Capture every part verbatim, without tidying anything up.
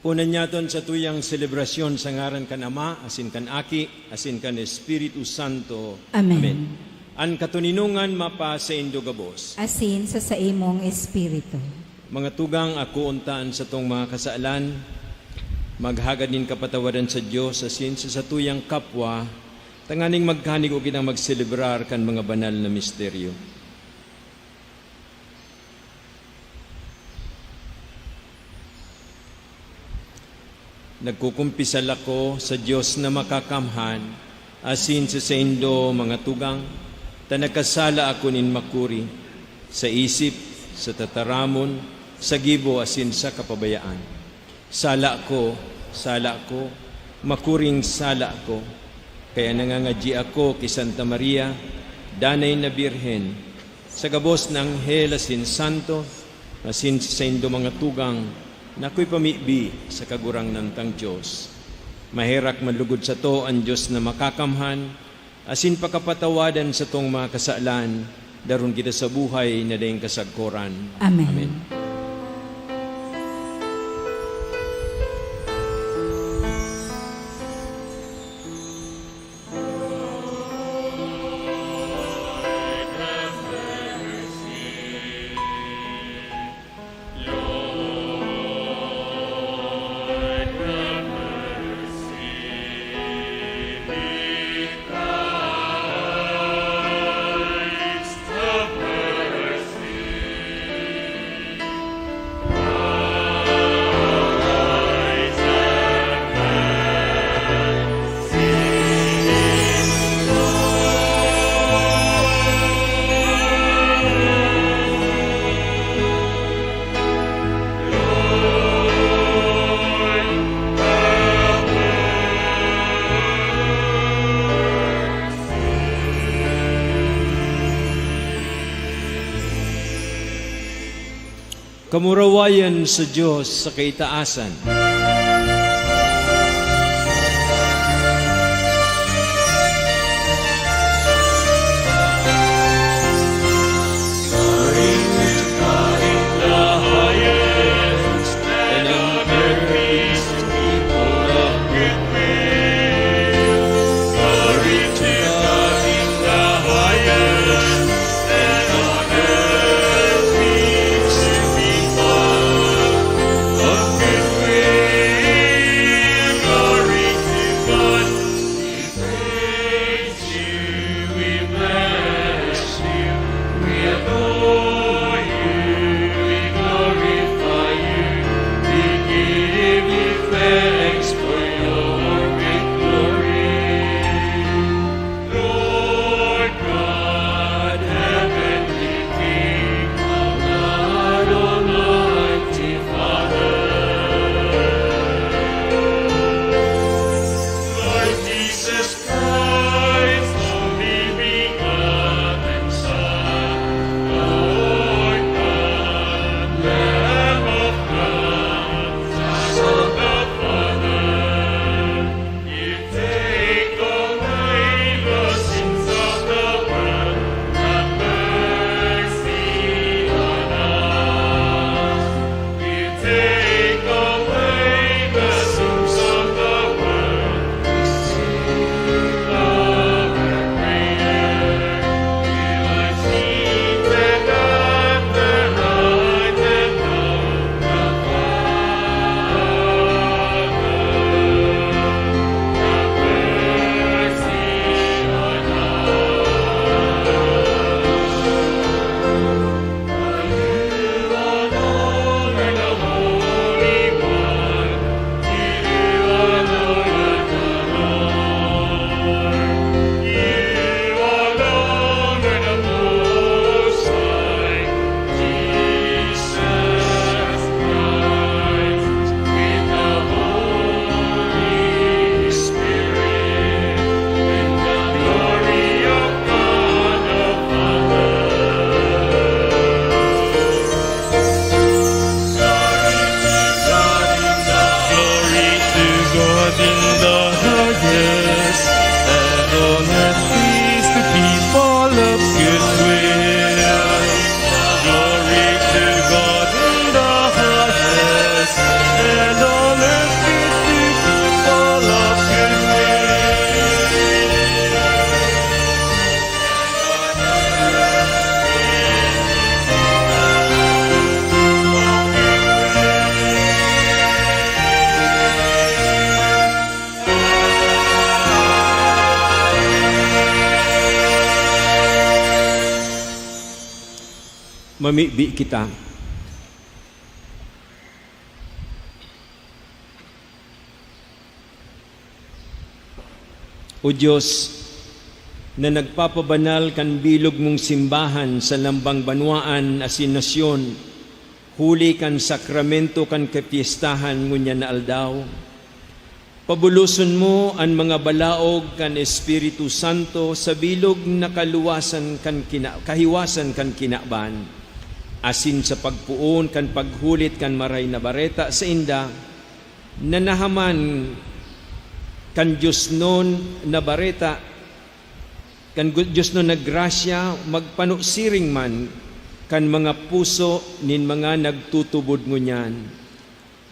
Kunan niyaton sa tuyang selebrasyon sa ngaran kan Ama, asin kan Aki, asin kan Espiritu Santo. Amen. Amen. An katoninongan mapasaindo gabos. Asin sa saimong espiritu. Mga tugang, akoon ta an satong mga kasalan, maghagad nin kapatawadan sa Dios asin sa satuyang kapwa, tanganing magkahanigo kitang magselebrar kan mga banal na misteryo. Nagkukumpisal ako sa Dios na makakamhan, asin sa saindo, mga tugang, ta nagkasala ako nin makuri, sa isip, sa tataramon, sa gibo, asin sa kapabayaan. Sala ko, sala ko, makuring sala ko. Kaya nangangadyi ako ki Santa Maria, Danay na Birhen, sa gabos na anghel asin santo, asin sa saindo mga tugang na akoy pamibi sa Kagurangnan tang Dios. Maherak manlugod sato an Dios na makakamhan, asin pakapatawadan satong mga kasalan, daron kita sa buhay na daing kasagkoran. Amen. Amen. Kamurawayan sa Dios sa kaitaasan. Mamibi kita. O Dios, na nagpapabanal kan bilog mong simbahan sa lambang banwaan asin nasyon, huli kan sakramento kan kapyestahan ngunyan na aldaw, pabuloson mo an mga balaog kan Espiritu Santo sa bilog na kaluwasan kan kina-, kahiwasan kan kinaban, asin sa pagpoon kan paghulit kan Maray na Bareta sainda, na nahaman kan diosnon na bareta, kan gu-, diosnon na grasya, magpano siring man kan mga puso nin mga nagtutubod ngunyan.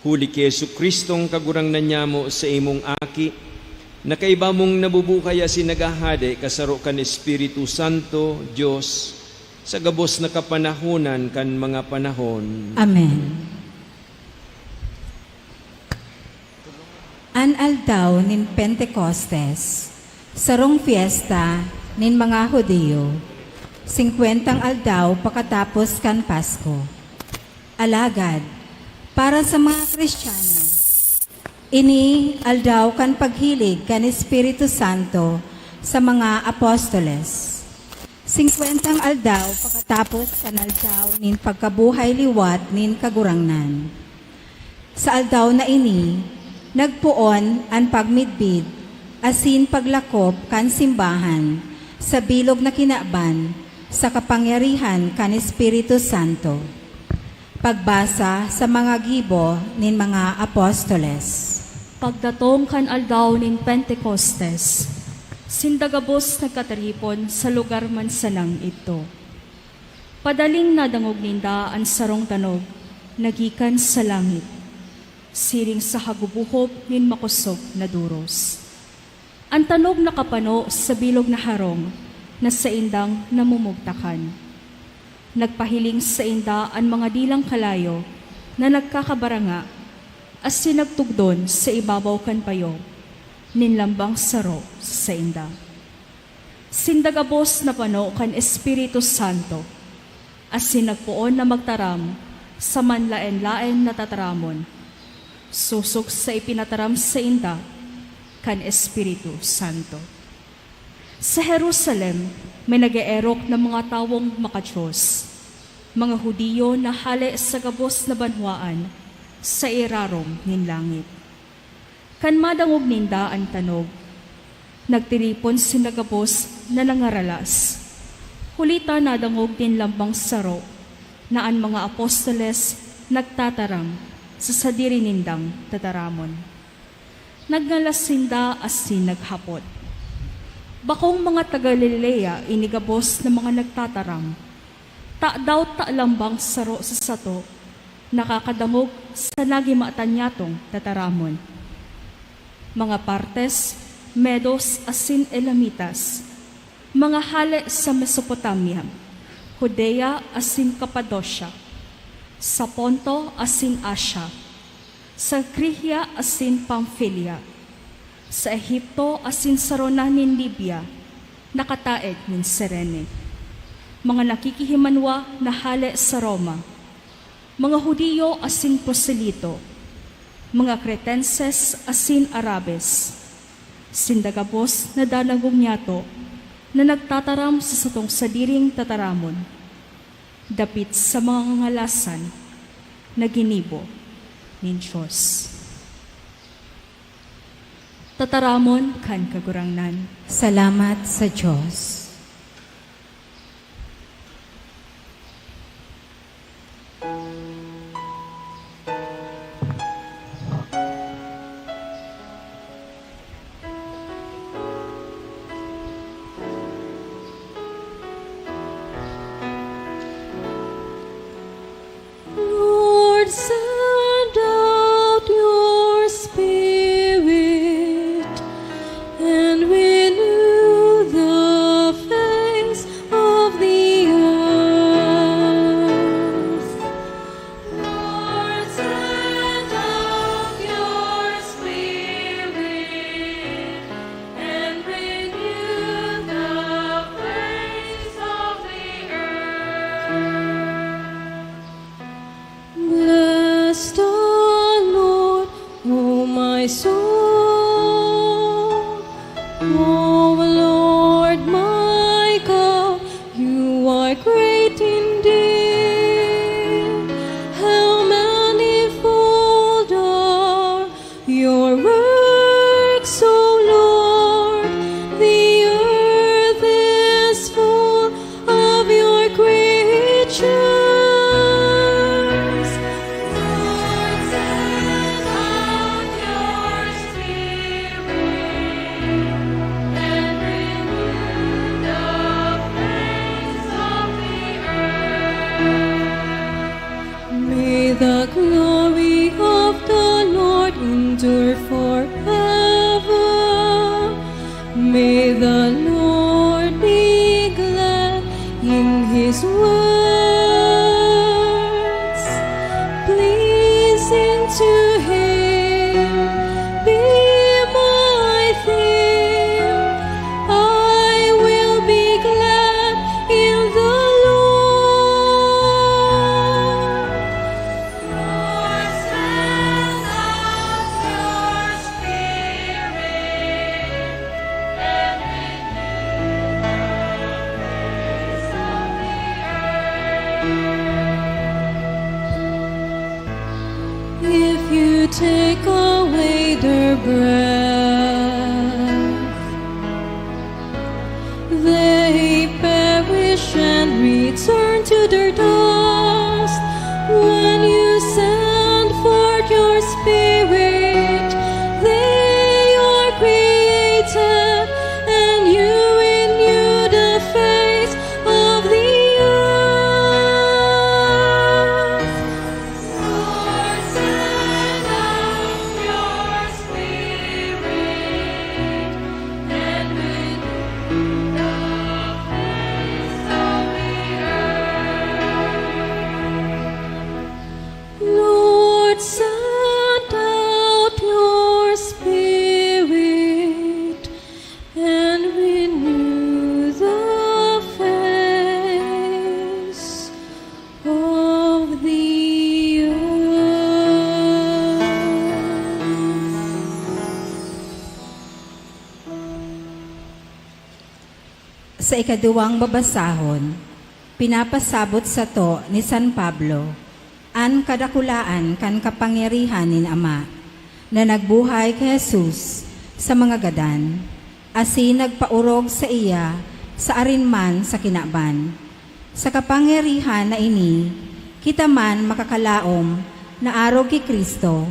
Huli ki Jesu-Cristong Kagurangnan nyamo, sa imong Aki, na kaiba mong nabubuhay asin naghahade kasaro kan Espiritu Santo, Dios, sa gabos na kapanahonan kan mga panahon. Amen. An aldaw nin Pentecostes, sarong fiesta nin mga Judio, singkwentang aldaw pakatapos kan Pasko. Alagad, para sa mga Kristiyano, ini aldaw kan paghilig kan Espiritu Santo sa mga apostoles. Singkwentang aldaw pakatapos kan aldaw nin pagkabuhay liwat nin Kagurangnan. Sa aldaw na ini, nagpoon an pagmidbid asin paglakop kan simbahan sa bilog na kinaban sa kapangyarihan kan Espiritu Santo. Pagbasa sa mga gibo nin mga apostoles. Pagdatong kan aldaw nin Pentecostes, sinda gabos nagkatiripon sa lugar man sanang idto. Padaling nadangog ninda an sarong tanog na gikan sa langit, siring sa hagubohob nin makosog na doros. An tanog nakapano sa bilog na harong na saindang namumugtakan. Nagpahiling sainda an mga dilang kalayo na nagkakabaranga, asin nagtugdon sa ibabaw kan payo nin lambang saro sa sainda. Sinda gabos napano kan Espiritu Santo, asin nagpoon na magtaram sa manlaen-laen na tataramon, sosog sa ipinataram sainda kan Espiritu Santo. Sa Jerusalem, may nag-eerok na mga tawong maka-Dios, mga Judio na hale sa gabos na banwaan sa irarom nin langit. Kan madangog ninda an tanog, nagtiripon sinda gabos na nangaralas, huli ta nadangog nin lambang saro na an mga apostoles nagtataram sa sadiri nindang tataramon. Nagngalas sinda asin naghapot, "Bakong mga taga Galilea ini gabos na mga nagtataram? Tadaw ta lambang saro sa sato nakakadangog sa nagimatan nyatong tataramon? Mga Partes, Medos asin Elamitas, mga hale sa Mesopotamia, Judea asin Capadocia, sa Ponto asin Asia, sa Frigia asin Pamfilia, sa Egipto asin sa rona nin Libia, na kataed nin Cirene, mga nakikihimanwa na hale sa Roma, mga Judio asin proselito, mga Cretenses asin Arabes, sinda gabos na danagong nyato na nagtataram sa satong sadiring tataramon, dapit sa mga ngangalasan na ginibo nin Dios." Tataramon kan Kagurangnan. Salamat sa Dios. Lord, send out your Spirit, and renew the O Lord my God, you are great indeed. How manifold are your works, O Lord! The earth is full of your creatures. Lord, send out your Spirit and renew the face of the earth. May the glory of the Lord endure forever. May the Lord be glad in his works. Pleasing to him be my theme. I will be glad in the Lord. Lord, send out your Spirit and renew the face of the earth. If you take away their breath, they perish and return to their dust. When you send forth your Spirit, they are created, and you renew the face of the earth. Lord, send out your Spirit and renew the face of the earth. Lord, send out your Spirit and renew the face of the earth. Sa ikaduwang babasahon, pinapasabot sato ni San Pablo an kadakulaan kan kapangyarihan nin Ama, na nagbuhay ki Jesus sa mga gadan, asin nagpaorog saiya sa arin man sa kinaban. Sa kapangyarihan na ini, kita man makakalaom na arog ki Cristo,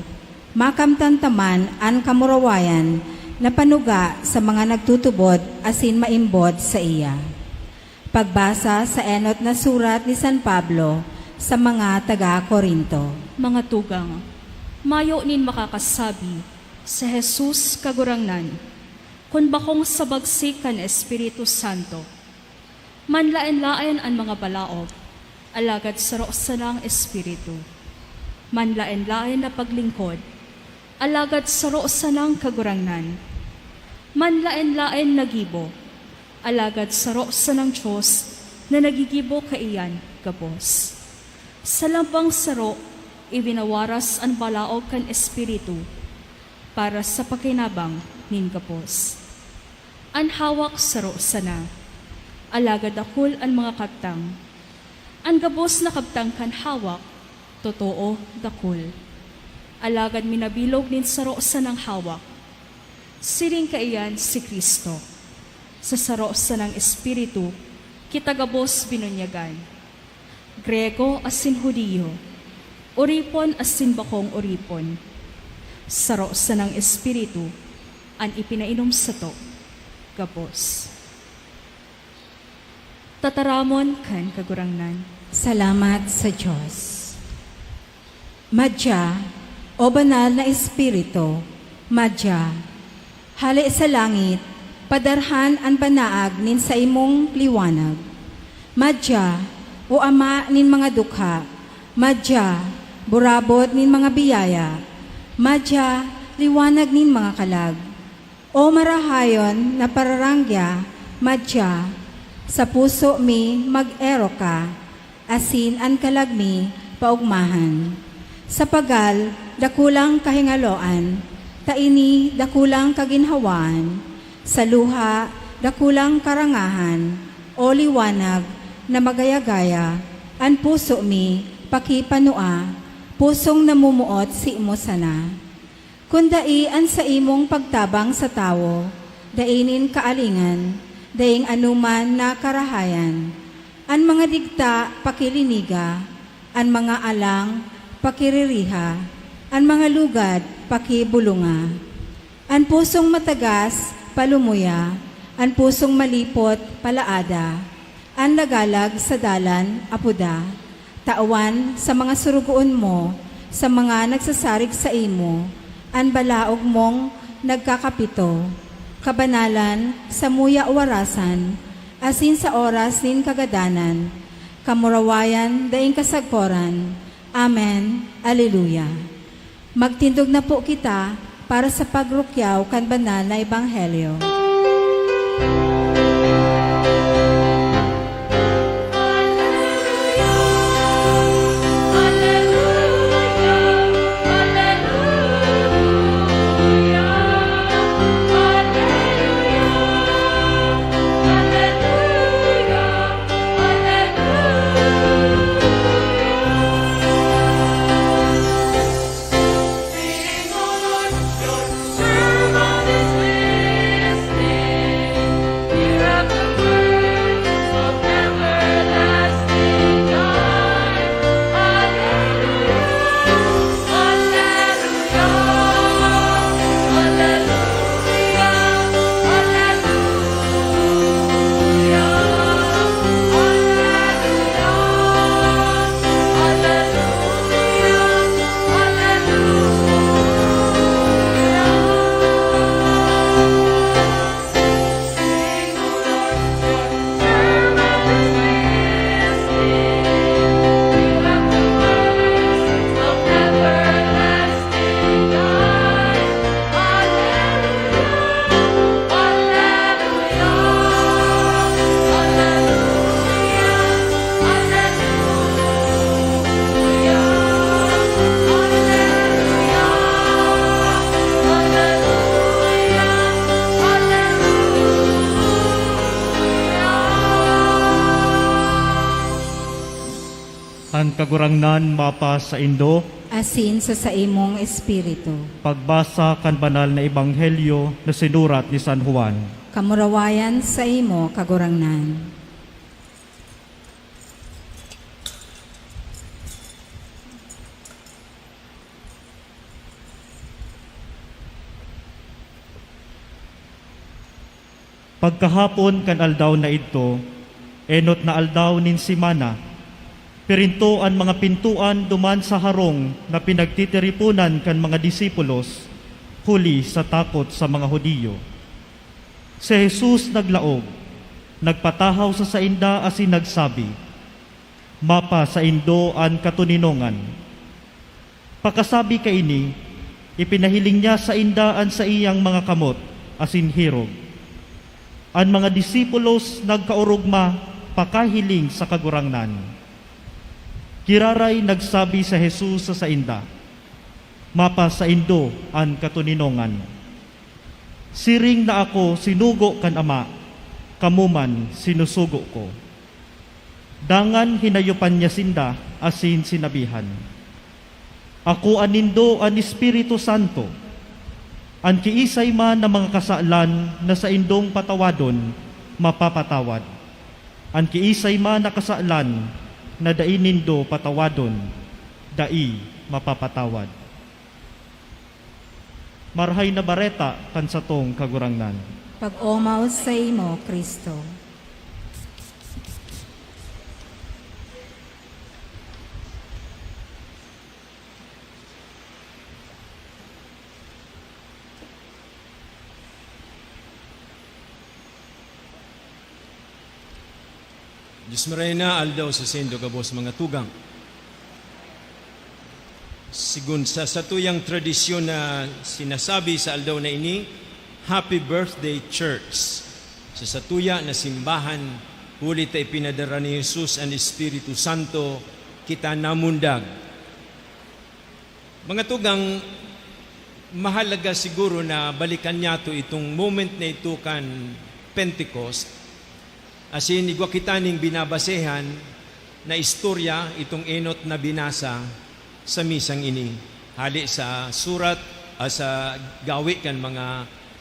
makamtan ta man an kamurawayan na panuga sa mga nagtutubod asin maimbod saiya. Pagbasa sa enot na surat ni San Pablo sa mga taga Corinto. Mga tugang, mayo nin makakasabi, "Si Jesus Kagurangnan," kun bakong sa bagsik kan Espiritu Santo. Manlaen-laen an mga balaog, alagad saro sanang Espiritu. Manlaen-laen na paglingkod, alagad saro sanang Kagurangnan. Manlaen-laen na gibo, alagad saro sanang Dios na naggigibo kaiyan gabos. Sa lambang saro, ibinawaras an balaog kan Espiritu para sa pakinabang nin gabos. An hawak saro sana, alagad dakul an mga kabtang. An gabos na kabtang kan hawak, totoo, dakul. Alagad minabilog nin saro sanang hawak. Siring kaiyan si Cristo. Sa saro sanang Espiritu, kita gabos binunyagan. Grego asin Judio, oripon asin bakong oripon, saro sanang Espiritu an ipinainom sato gabos. Tataramon kan Kagurangnan. Salamat sa Dios. Madya, O Banal na Espiritu, madya, hale sa langit, padarhan an banaag nin saimong liwanag. Madya, O Ama nin mga dukha, madya, burabod nin mga biyaya, madya, liwanag nin mga kalag. O marahayon na pararangya, madya, sa puso mi mag-erok ka, asin an kalag mi paogmahan. Sa pagal, dakulang kahingaloan, ta ini dakulang kaginhawaan, Sa luha, dakulang karangahan, o liwanag na magaya-gaya, an puso mi pakipanua, pusong namumuot simo sana. Kun dai an saimong pagtabang sa tawo, dai nin kaalingan, daing anoman na karahayan. An mga digta, pakiliniga, an mga alang, pakiririha, an mga lugad, pakibulunga. An pusong matagas, palumuya, an pusong malipot, palaada, an nagalag sa dalan, apoda. Tawan sa mga sorogoon mo, sa mga nagsasarig saimo, an balaog mong nagkakapito, kabanalan, samuya o warasan, asin sa oras nin kagadanan, kamurawayan, daing kasagkoran. Amen. Aleluya. Magtindog na po kita para sa pagrukyaw kan banal na ebanghelyo. An Kagurangnan mapasaindo. Asin sa saimong espiritu. Pagbasa kan Banal na Ebanghelyo na sinurat ni San Juan. Kamurawayan saimo, Kagurangnan. Pagkahapon kan aldaw na idto, enot na aldaw nin semana, pirinto an mga pintoan duman sa harong na pinagtitiriponan kan mga disipulos, huli sa takot sa mga Judio. Si Jesus naglaog, nagpatahaw sa sainda asin nagsabi, "Mapasaindo an katoninongan." Pakasabi kaini, ipinahiling niya sainda an saiyang mga kamot asin hirog. An mga disipulos nagkaorogma pakahiling sa Kagurangnan. Giraray nagsabi si Jesus sa sainda, "Mapasaindo an katoninongan. Siring na ako sinugo kan Ama, kamo man sinusugo ko." Dangan hinayopan niya sinda asin sinabihan, "Akoa nindo an Espiritu Santo. An kiisay man na mga kasalan na saindong patawadon, mapapatawad. An kiisay man na kasalan na dai nindo patawadon, dai mapapatawad." Marahay na Bareta kan satong Kagurangnan. Pag-omaw saimo, Cristo. Dios Marahay na Aldaw sa saindo gabos, mga tugang. Sigon sa satuyang tradisyon na sinasabi sa aldaw na ini, "Happy Birthday, Church." Sa satuya na simbahan, huli ta ipinadara ni Jesus an Espiritu Santo, kita namundag. Mga tugang, Mahalaga siguro na balikan niyato itong moment na ito kan Pentecost, asin igwa kita ning binabasehan na istorya, itong enot na binasa sa misang ini, hali sa surat, ah, sa Gawe kan mga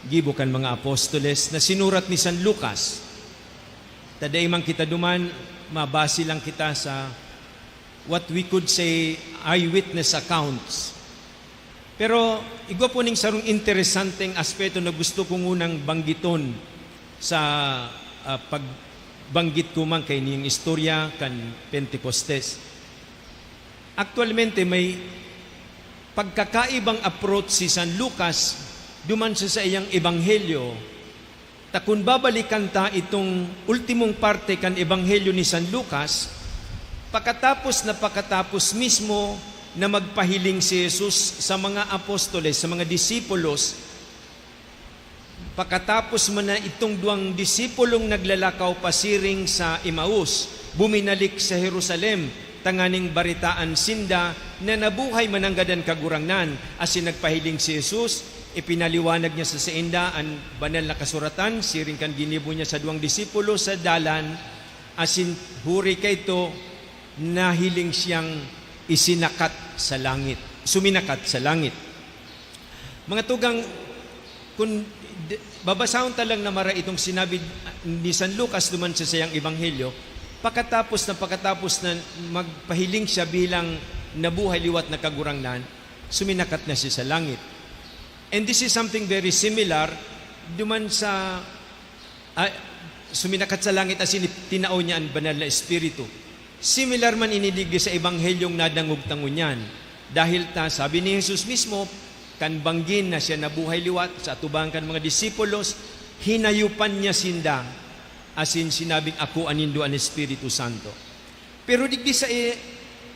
Gibo kan mga Apostoles na sinurat ni San Lucas. Ta dai man kita duman, mabase lang kita sa what we could say eyewitness accounts. Pero igwa po ning sarong interesanteng aspeto na gusto ko ngunang banggiton sa, ah, pagbanggit ko man kaining istorya kan Pentecostes. Aktualmente, may pagkakaibang approach si San Lucas duman sa saiyang ebanghelyo. Ta kun babalikan ta itong ultimong parte kan Ebanghelyo ni San Lucas, pakatapos na pakatapos mismo na magpahiling si Jesus sa mga apostoles, sa mga disipulos, pakatapos man na itong duwang disipulong naglalakaw pasiring sa Emaus, buminalik sa Jerusalem, tanganing baretaan sinda na nabuhay mananggad an Kagurangnan. Asin nagpahiling si Jesus, ipinaliwanag niya sa sainda an Banal na Kasuratan, siring kan ginibo niya sa duwang disipulo sa dalan, asin huri kaito, nahiling siyang isinakat sa langit, suminakat sa langit. Mga tugang, kun d-, babasahon ta lang na mara itong sinabi ni San Lucas duman sa saiyang ebanghelyo, pakatapos na, pakatapos na magpahiling siya bilang nabuhay liwat na Kagurangnan, suminakat na siya sa langit. And this is something very similar duman sa, ah, suminakat sa langit asin tinao niya an Banal na Espiritu. Similar man ini digdi sa Ebanghelyong nadangog ta ngunyan. Dahil ta, sabi ni Jesus mismo, kan banggi na siya nabuhay liwat sa atubang kan mga disipulos, hinayupan niya sinda, asin sinabing, "Akoa nindo an Espiritu Santo." Pero digdi sa i-,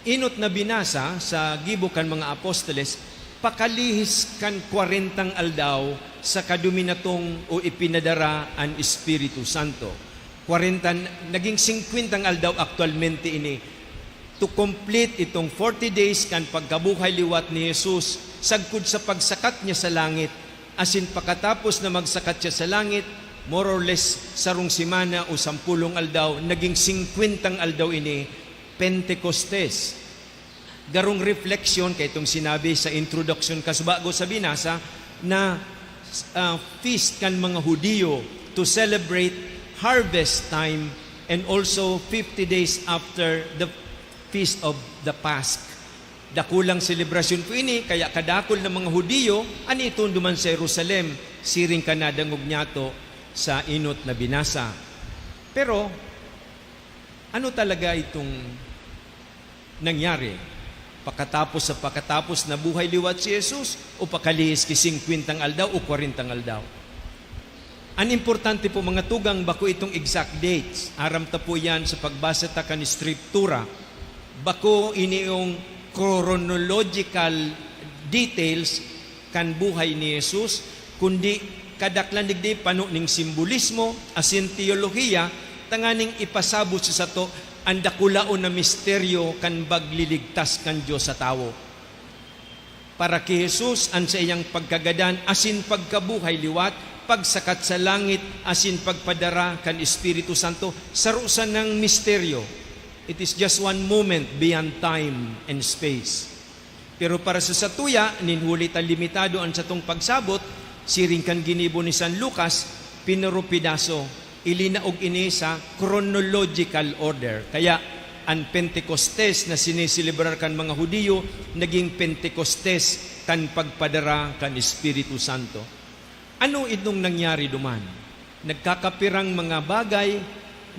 enot na binasa sa Gibo kan mga Apostoles, pakalihis kan kwarentang aldaw saka duminatong o ipinadara an Espiritu Santo. Kwarenta, naging singkwentang aldaw aktualmente ini to complete itong forty days kan pagkabuhay liwat ni Jesus sagkod sa pagsakat niya sa langit. Asin pakatapos na magsakat siya sa langit, more or less sarong semana o sampolong aldaw, naging singkwentang aldaw ini, Pentecostes. Garong refleksyon kay itong sinabi sa introduction, kasubago sa binasa, na, ah, feast kan mga Hudiyo to celebrate harvest time and also fifty days after the Feast of the Pasch. Dakulang selebrasyon po ini, kaya kadakul na mga Hudiyo an itunduman sa Jerusalem, siring kan nadangog niyato sa enot na binasa. Pero, ano talaga itong nangyari? Pakatapos sa pakatapos nabuhay liwat si Jesus o pakalihis ki singkwentang aldaw o kwarentang aldaw? An importante po, mga tugang, bako itong exact dates. Aram ta po yan sa pagbasa ta kan Eskriptura. Bako ini yung chronological details kan buhay ni Jesus, kundi kadaklan digdi pano ning simbolismo asin teolohiya, tanganing ipasabot sa sato an dakulaon na misteryo kan pagliligtas kan Dios sa tawo. Para ki Jesus, an saiyang pagkagadan asin pagkabuhay liwat, pagsakat sa langit asin pagpadara kan Espiritu Santo, saro sanang misteryo. It is just one moment beyond time and space. Pero para sa satuya, nin huli ta limitado an satong pagsabot, siring kan ginibo ni San Lucas, pinorupedaso, ilinaog ini sa chronological order. Kaya, an Pentecostes na siniselebrar kan mga Hudiyo, naging Pentecostes kan pagpadara kan Espiritu Santo. Ano itong nangyari duman? Nagkakapirang mga bagay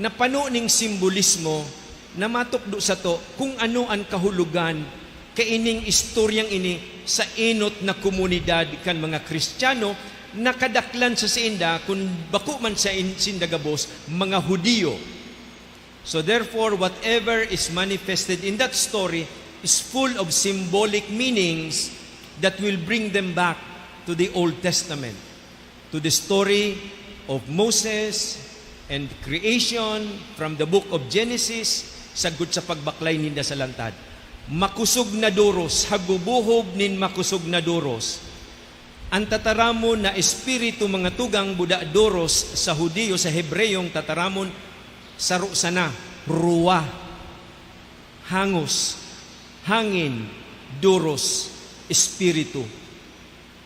na pano ning simbolismo na matukdo sato kung ano an kahulogan kaining istoryang ini sa enot na komunidad kan mga Kristiyano na kadaklan sa sainda, kun bako man sa in-, sinda gabos, mga Hudiyo. So therefore, whatever is manifested in that story is full of symbolic meanings that will bring them back to the Old Testament, to the story of Moses and creation from the book of Genesis, sagkod sa pagbaklay ninda sa lantad. Makosog na doros, hagubohob nin makosog na doros. An tataramon na espiritu, mga tugang, buda doros sa Judio, sa Hebreyong tataramon, saro sana, ruah, hangos, hangin, doros, espiritu.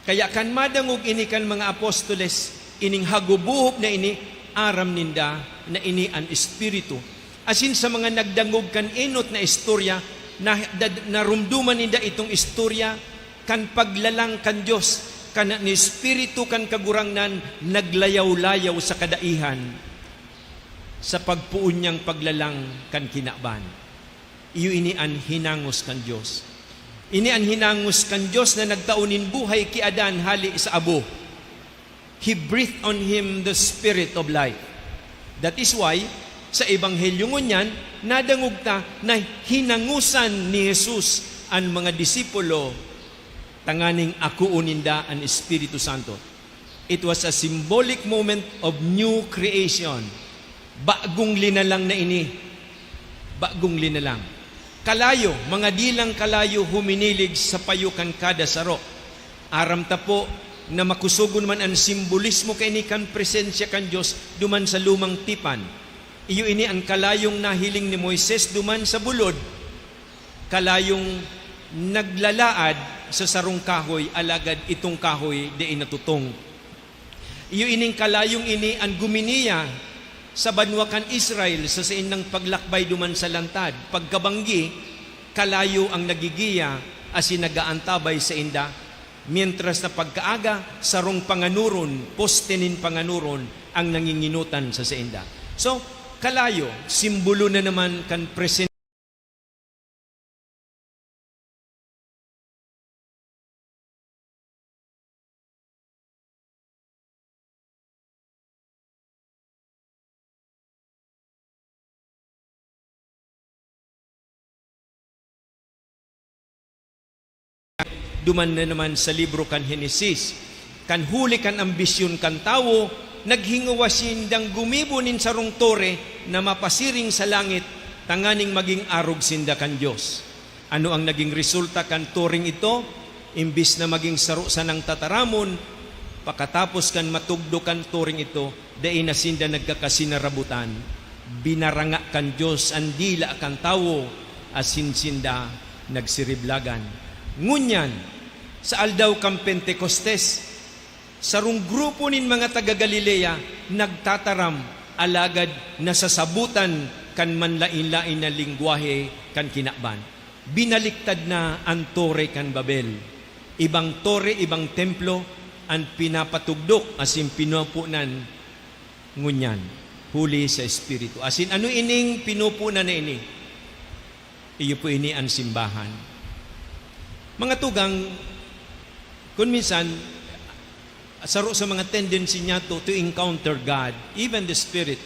Kaya kan madangog ini kan mga apostoles, ining hagubohop na ini, aram ninda na ini an Espiritu. Asin sa mga nagdangog kan enot na istorya, na, dad-, narumduman ninda itong istorya kan paglalang kan Dios, kan an Espiritu kan Kagurangnan naglayaw-layaw sa kadaihan sa pagpoon niyang paglalang kan kinaban. Iyo ini an hinangos kan Dios. Ini an hinangos kan Dios na nagtao nin buhay ki Adan hale sa abo. He breathed on him the spirit of life. That is why, sa Ebanghelyo ngunyan, nadangog ta na hinangosan ni Jesus an mga disipulo tanganing akoon ninda an Espiritu Santo. It was a symbolic moment of new creation. Bagong linalang na ini. Bagong linalang. Kalayo, mga dilang kalayo huminilig sa payo kan kada saro. Aram ta po na makusogon man an simbolismo kaini kan presensya kan Dios duman sa lumang tipan. Iyo ini an kalayong nahiling ni Moises duman sa bulod, kalayong naglalaad sa sarong kahoy, alagad itong kahoy dai natutong. Iyo ining kalayong ini an guminiya sa banwa kan Israel sa saindang paglakbay duman sa lantad. Pagkabanggi, kalayo ang nagigiya asin nag-aantabay sainda, mientras na pagkaaga, sarong panganoron, poste nin panganoron, ang nangingenotan sa sainda. So, kalayo, simbolo na naman kan presen- Duman na naman sa libro kan Henesis, kan huli kan ambisyon kan tawo, naghingowa sindang gumibo nin sarong tore na mapasiring sa langit tanganing maging arog sinda kan Dios. Ano ang naging resulta kan toreng ito? Imbis na maging saro sanang tataramon, pakatapos kan matugdok kan toreng ito, dai na sinda nagkakasinarabutan. Binaranga kan Dios an dila kan tawo, asin sinda nagsiriblagan. Ngunyan, sa aldaw kan Pentecostes, sarong grupo nin mga taga Galilea nagtataram, alagad nasasabotan kan manlaen-laen na lengwahe kan kinaban. Binaliktad na an Tore kan Babel. Ibang tore, ibang templo an pinapatugdok asin pinupunan ngunyan, huli sa Espiritu. Asin ano ining pinupunan na ini? Iyo po ini an simbahan. Mga tugang, kun minsan, saro sa mga tendency niya to, to encounter God, even the Spirit,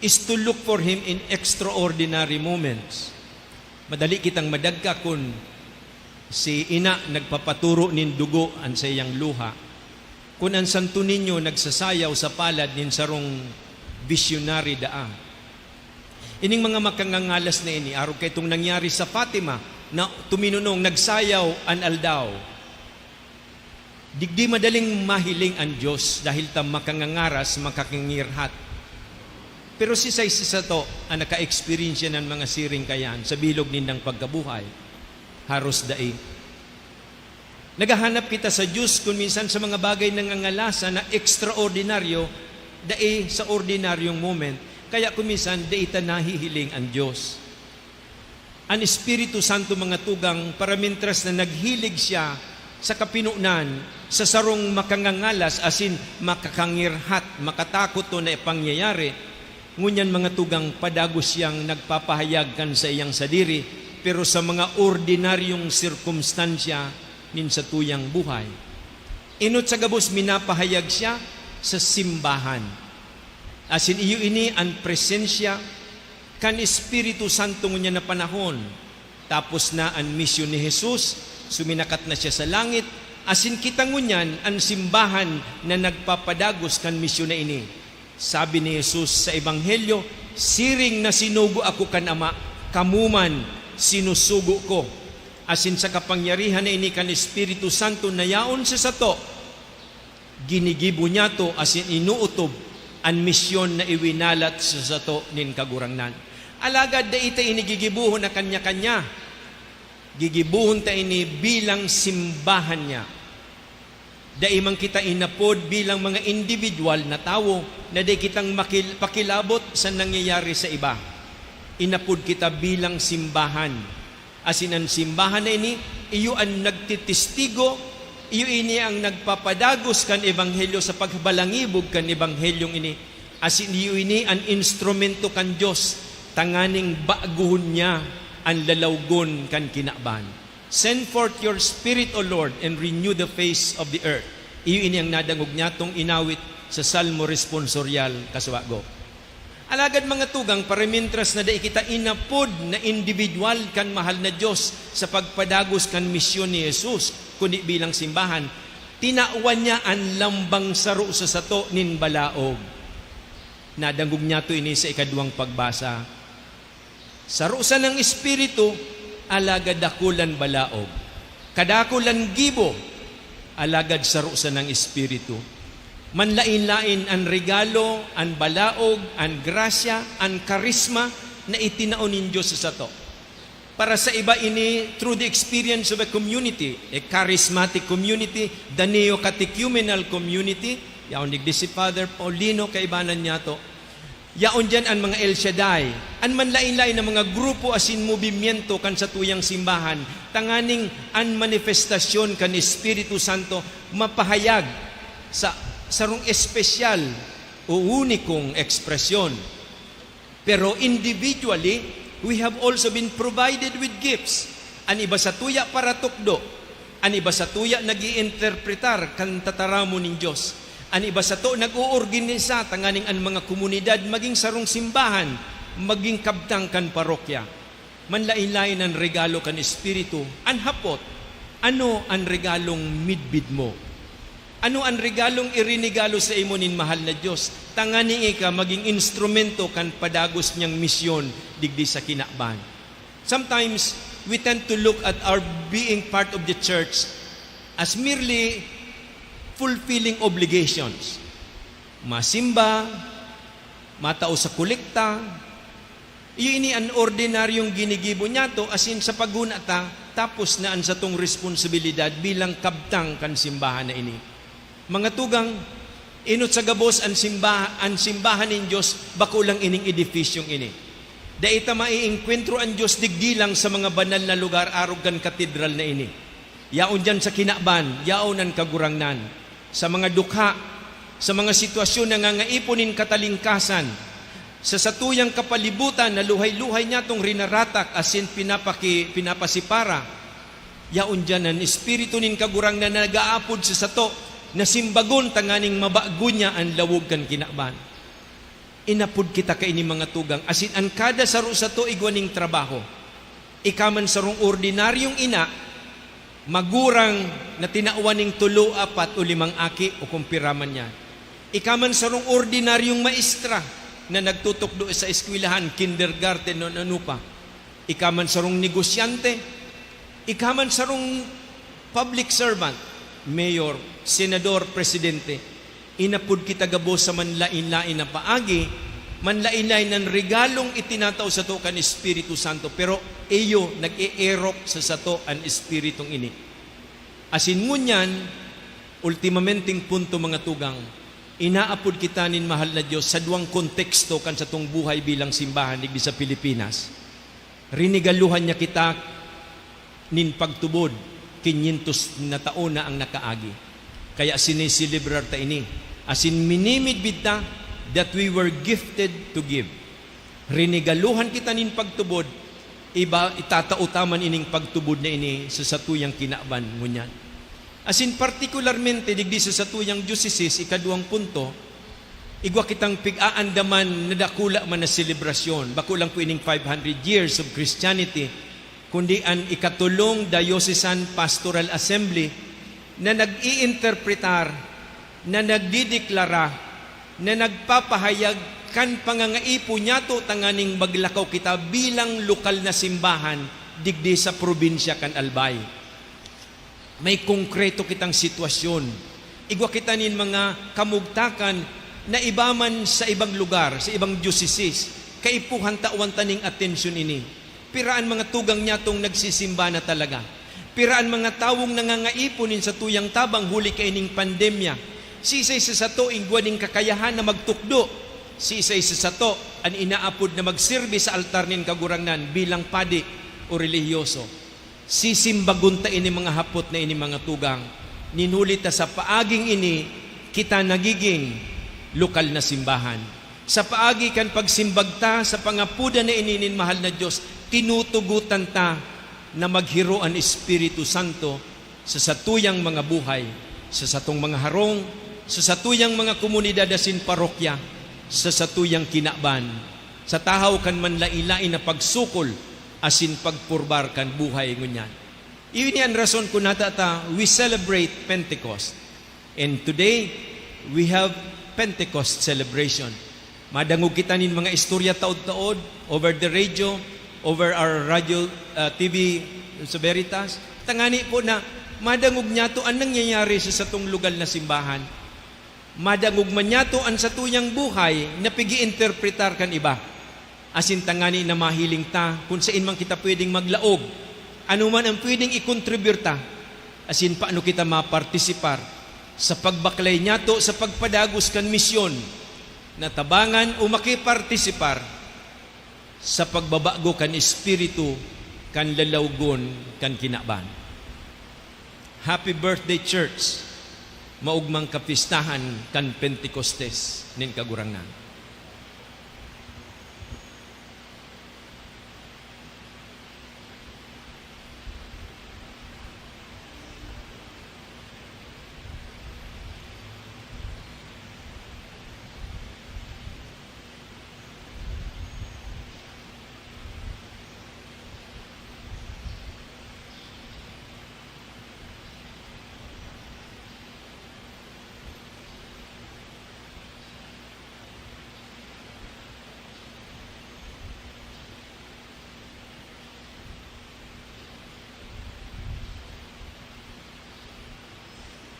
is to look for Him in extraordinary moments. Madali kitang madagka kun si ina nagpapaturo nin dugo an saiyang luha, kun an Santo Niño nagsasayaw sa palad nin sarong visionary daa. Ining mga makangangalas na ini, arog kaitong nangyari sa Fatima, na tuminunong, nagsayaw an aldaw. Digdi madaling mahiling an Dios dahil ta makangangaras, makakangirhat. Pero sisay sa sato an naka-eksperyensya nin mga siring kayan sa bilog nindang pagkabuhay? Haros dai. Naghahanap kita sa Dios kun minsan sa mga bagay na ngangalasa na ekstraordinaryo, dai sa ordinaryong moment. Kaya kun minsan, dai ta nahihiling an Dios. An Espiritu Santo, mga tugang, para mintras na naghilig siya sa kapinonan, sa sarong makangangalas asin makakangirhat, makatakot to na pangyayari, ngunyan, mga tugang, padagos siyang nagpapahayag kan saiyang sadiri, pero sa mga ordinaryong sirkumstansya nin satuyang buhay. Enot sa gabos, minapahayag siya sa simbahan. Asin iyo ini an presensya kan Espiritu Santo ngunyan na panahon. Tapos na an misyon ni Jesus, suminakat na siya sa langit, asin kita ngunyan an simbahan na nagpapadagos kan misyon na ini. Sabi ni Jesus sa Ebanghelyo, "Siring na sinugo ako kan Ama, kamo man sinusugo ko." Asin sa kapangyarihan na ini kan Espiritu Santo na yaon sa sato, Ginigibo niyato asin inootob an misyon na iwinalat sa sato nin Kagurangnan. Alagad dai ta ini gigibohon na kanya-kanya. Gigibohon ta ini bilang simbahan niya. Dai man kita inapod bilang mga individual na tawo na dai kitang makil-, pakilabot sa nangyayari sa iba. Inapod kita bilang simbahan. Asin an simbahan na ini, iyo an nagtitistigo, iyo ini ang nagpapadagos kan ebanghelyo sa pagbalangibog kan ebanghelyong ini, asin iyo ini an instrumento kan Dios tanganing bagohon niya an lalawgon kan kinaban. "Send forth your Spirit, O Lord, and renew the face of the earth." Iyo ini ang nadangog niyatong inawit sa Salmo Responsoryal, kasubago. Alagad, mga tugang, paramintras na dai kita inapod na individual kan mahal na Dios sa pagpadagos kan misyon ni Jesus, kundi bilang simbahan, tinawan niya an lambang saro sa sato nin balaog. Nadangog niyato ini sa ikaduwang pagbasa. Saro sanang Espiritu, alagad dakul an balaog. Kadakul an gibo, alagad saro sanang Espiritu. Manlaen-laen an regalo, an balaog, an grasya, an karisma na itinao nin Dios sa sato. Para sa iba ini through the experience of a community, a charismatic community, the neo-catechumenal community, yaon digdi si Father Paulino, kaibanan niyato. Yaon diyan an mga El Shaddai, an manlaen-laen na mga grupo asin movimiento kan satuyang simbahan, tanganing an manifestasyon kan Espiritu Santo mapahayag sa sarong espesyal o unikong ekspresyon. Pero individually, we have also been provided with gifts. An iba satuya paratukdo, an iba satuya nag-iinterpretar kan tataramon nin Dios. An iba sato nag-oorganisa tanganing an mga komunidad magin sarong simbahan, magin kabtang kan parokya. Manlaen-laen an regalo kan Espiritu. An hapot, ano an regalong midbid mo? Ano an regalong irinegalo sa imo nin mahal na Dios, tanganing ika magin instrumento kan padagos niyang misyon digdi sa kinaban? Sometimes, we tend to look at our being part of the church as merely fulfilling obligations. Masimba, matao sa kolekta, iyo ini an ordinaryong ginigibo niyato, asin sa paghona ta, tapos na an satong responsibilidad bilang kabtang kan simbahan na ini. Mga tugang, enot sa gabos an simba-, an simbahan nin Dios, bako lang ining edifisyong ini. Dai ta maiengkwentro an Dios digdi lang sa mga banal na lugar arog kan katedral na ini. Yaon diyan sa kinaban, yaon an Kagurangnan. Sa mga dukha, sa mga sitwasyon na nangangaipon nin katalingkasan, sa satuyang kapalibutan na luhay-luhay niyatong rinaratak asin pinapaki-, pinapasipara, yaon diyan an Espiritu nin Kagurangnan na nag-aapod sa sato na simbagon tanganing mabago niya an lawog kan kinaban. Inapod kita kaini, mga tugang, asin an kada saro sato igwa ning trabaho. Ika man sarong ordinaryong ina, magurang na tinawan ning tolo, apat o limang aki o kung pira man yan. Ika man sarong ordinaryong maestra na nagtutukdo sa eskwelahan, kindergarten o ano pa. Ika man sarong negosyante, ika man sarong public servant, mayor, senador, presidente, inapod kita gabos sa manlaen-laen na paagi, manlaen-laen na regalong itinatao sato kan Espiritu Santo, pero iyo nag-eerok sa sato an Espiritong ini. Asin ngunyan, ultimamenteng punto, mga tugang, inaapod kita nin mahal na Dios sa duwang konteksto kan satong buhay bilang simbahan digdi sa Pilipinas. Rinigaluhan niya kita nin pagtubod, kinyentos na taon na ang nakaagi. Kaya siniselebrar ta ini, asin minimidbid ta that we were gifted to give. Rinigaluhan kita nin pagtubod, iba, itatao ta man ining pagtubod na ini sa satuyang kinaban ngunyan. Asin partikularmente digdi sa satuyang diocese, ikaduwang punto, igwa kitang pig-aandaman na dakula man na selebrasyon, bako lang po ining five hundred years of Christianity, kundi an ikatolong Diocesan Pastoral Assembly na nag-iinterpretar, na nagdideklara, na nagpapahayag kan pangangaipo niyato tanganing maglakaw kita bilang lokal na simbahan digdi sa probinsya kan Albay. May konkreto kitang sitwasyon. Igwa kita nin mga kamugtakan na iba man sa ibang lugar, sa ibang diocese. Kaipuhan tawan ta ning atensyon ini. Pira an mga tugang nyatong nagsisimba na talaga? Pira an mga tawong nangangaipo nin satuyang tabang huli kaining pandemya? Sisay sa sato igwa nin kakayahan na magtukdo? Sisay sa sato an inaapod na magsirbi sa altar nin Kagurangnan bilang padi o relihiyoso? Sisimbagon ta ini mga hapot na ini, mga tugang, nin huli ta sa paaging ini kita nagiging lokal na simbahan. Sa paagi kan pagsimbag ta sa pangapodan na ini nin mahal na Dios, tinutugotan ta na maghiro an Espiritu Santo sa satuyang mga buhay, sa satong mga harong, sa satuyang mga komunidad asin parokya, sa satuyang kinaban, sa tahaw kan manlaen-laen na pagsukol asin pagpurbar kan buhay ngunyan. Iyo ini an rason kun nata ta we celebrate Pentecost. And today, we have Pentecost celebration. Madangog kita nin mga istorya taod-taod, over the radio, over our radio, uh, T V sa Veritas. Tangani po na madangog niyato an nangyayari sa satong lugal na simbahan. Madangog man niyato an satuyang buhay na pig-iinterpretar kan iba. Asin tangani na mahiling ta kun saen man kita pwedeng maglaog, ano man ang pwedeng ikontribir ta, asin paano kita mapartisipar sa pagbaklay niyato sa pagpadagos kan misyon na tabangan o makipartisipar sa pagbabago kan espiritu kan lalawgon kan kinaban. Happy birthday, church! Maogmang kapistahan kan Pentecostes nin Kagurangnan.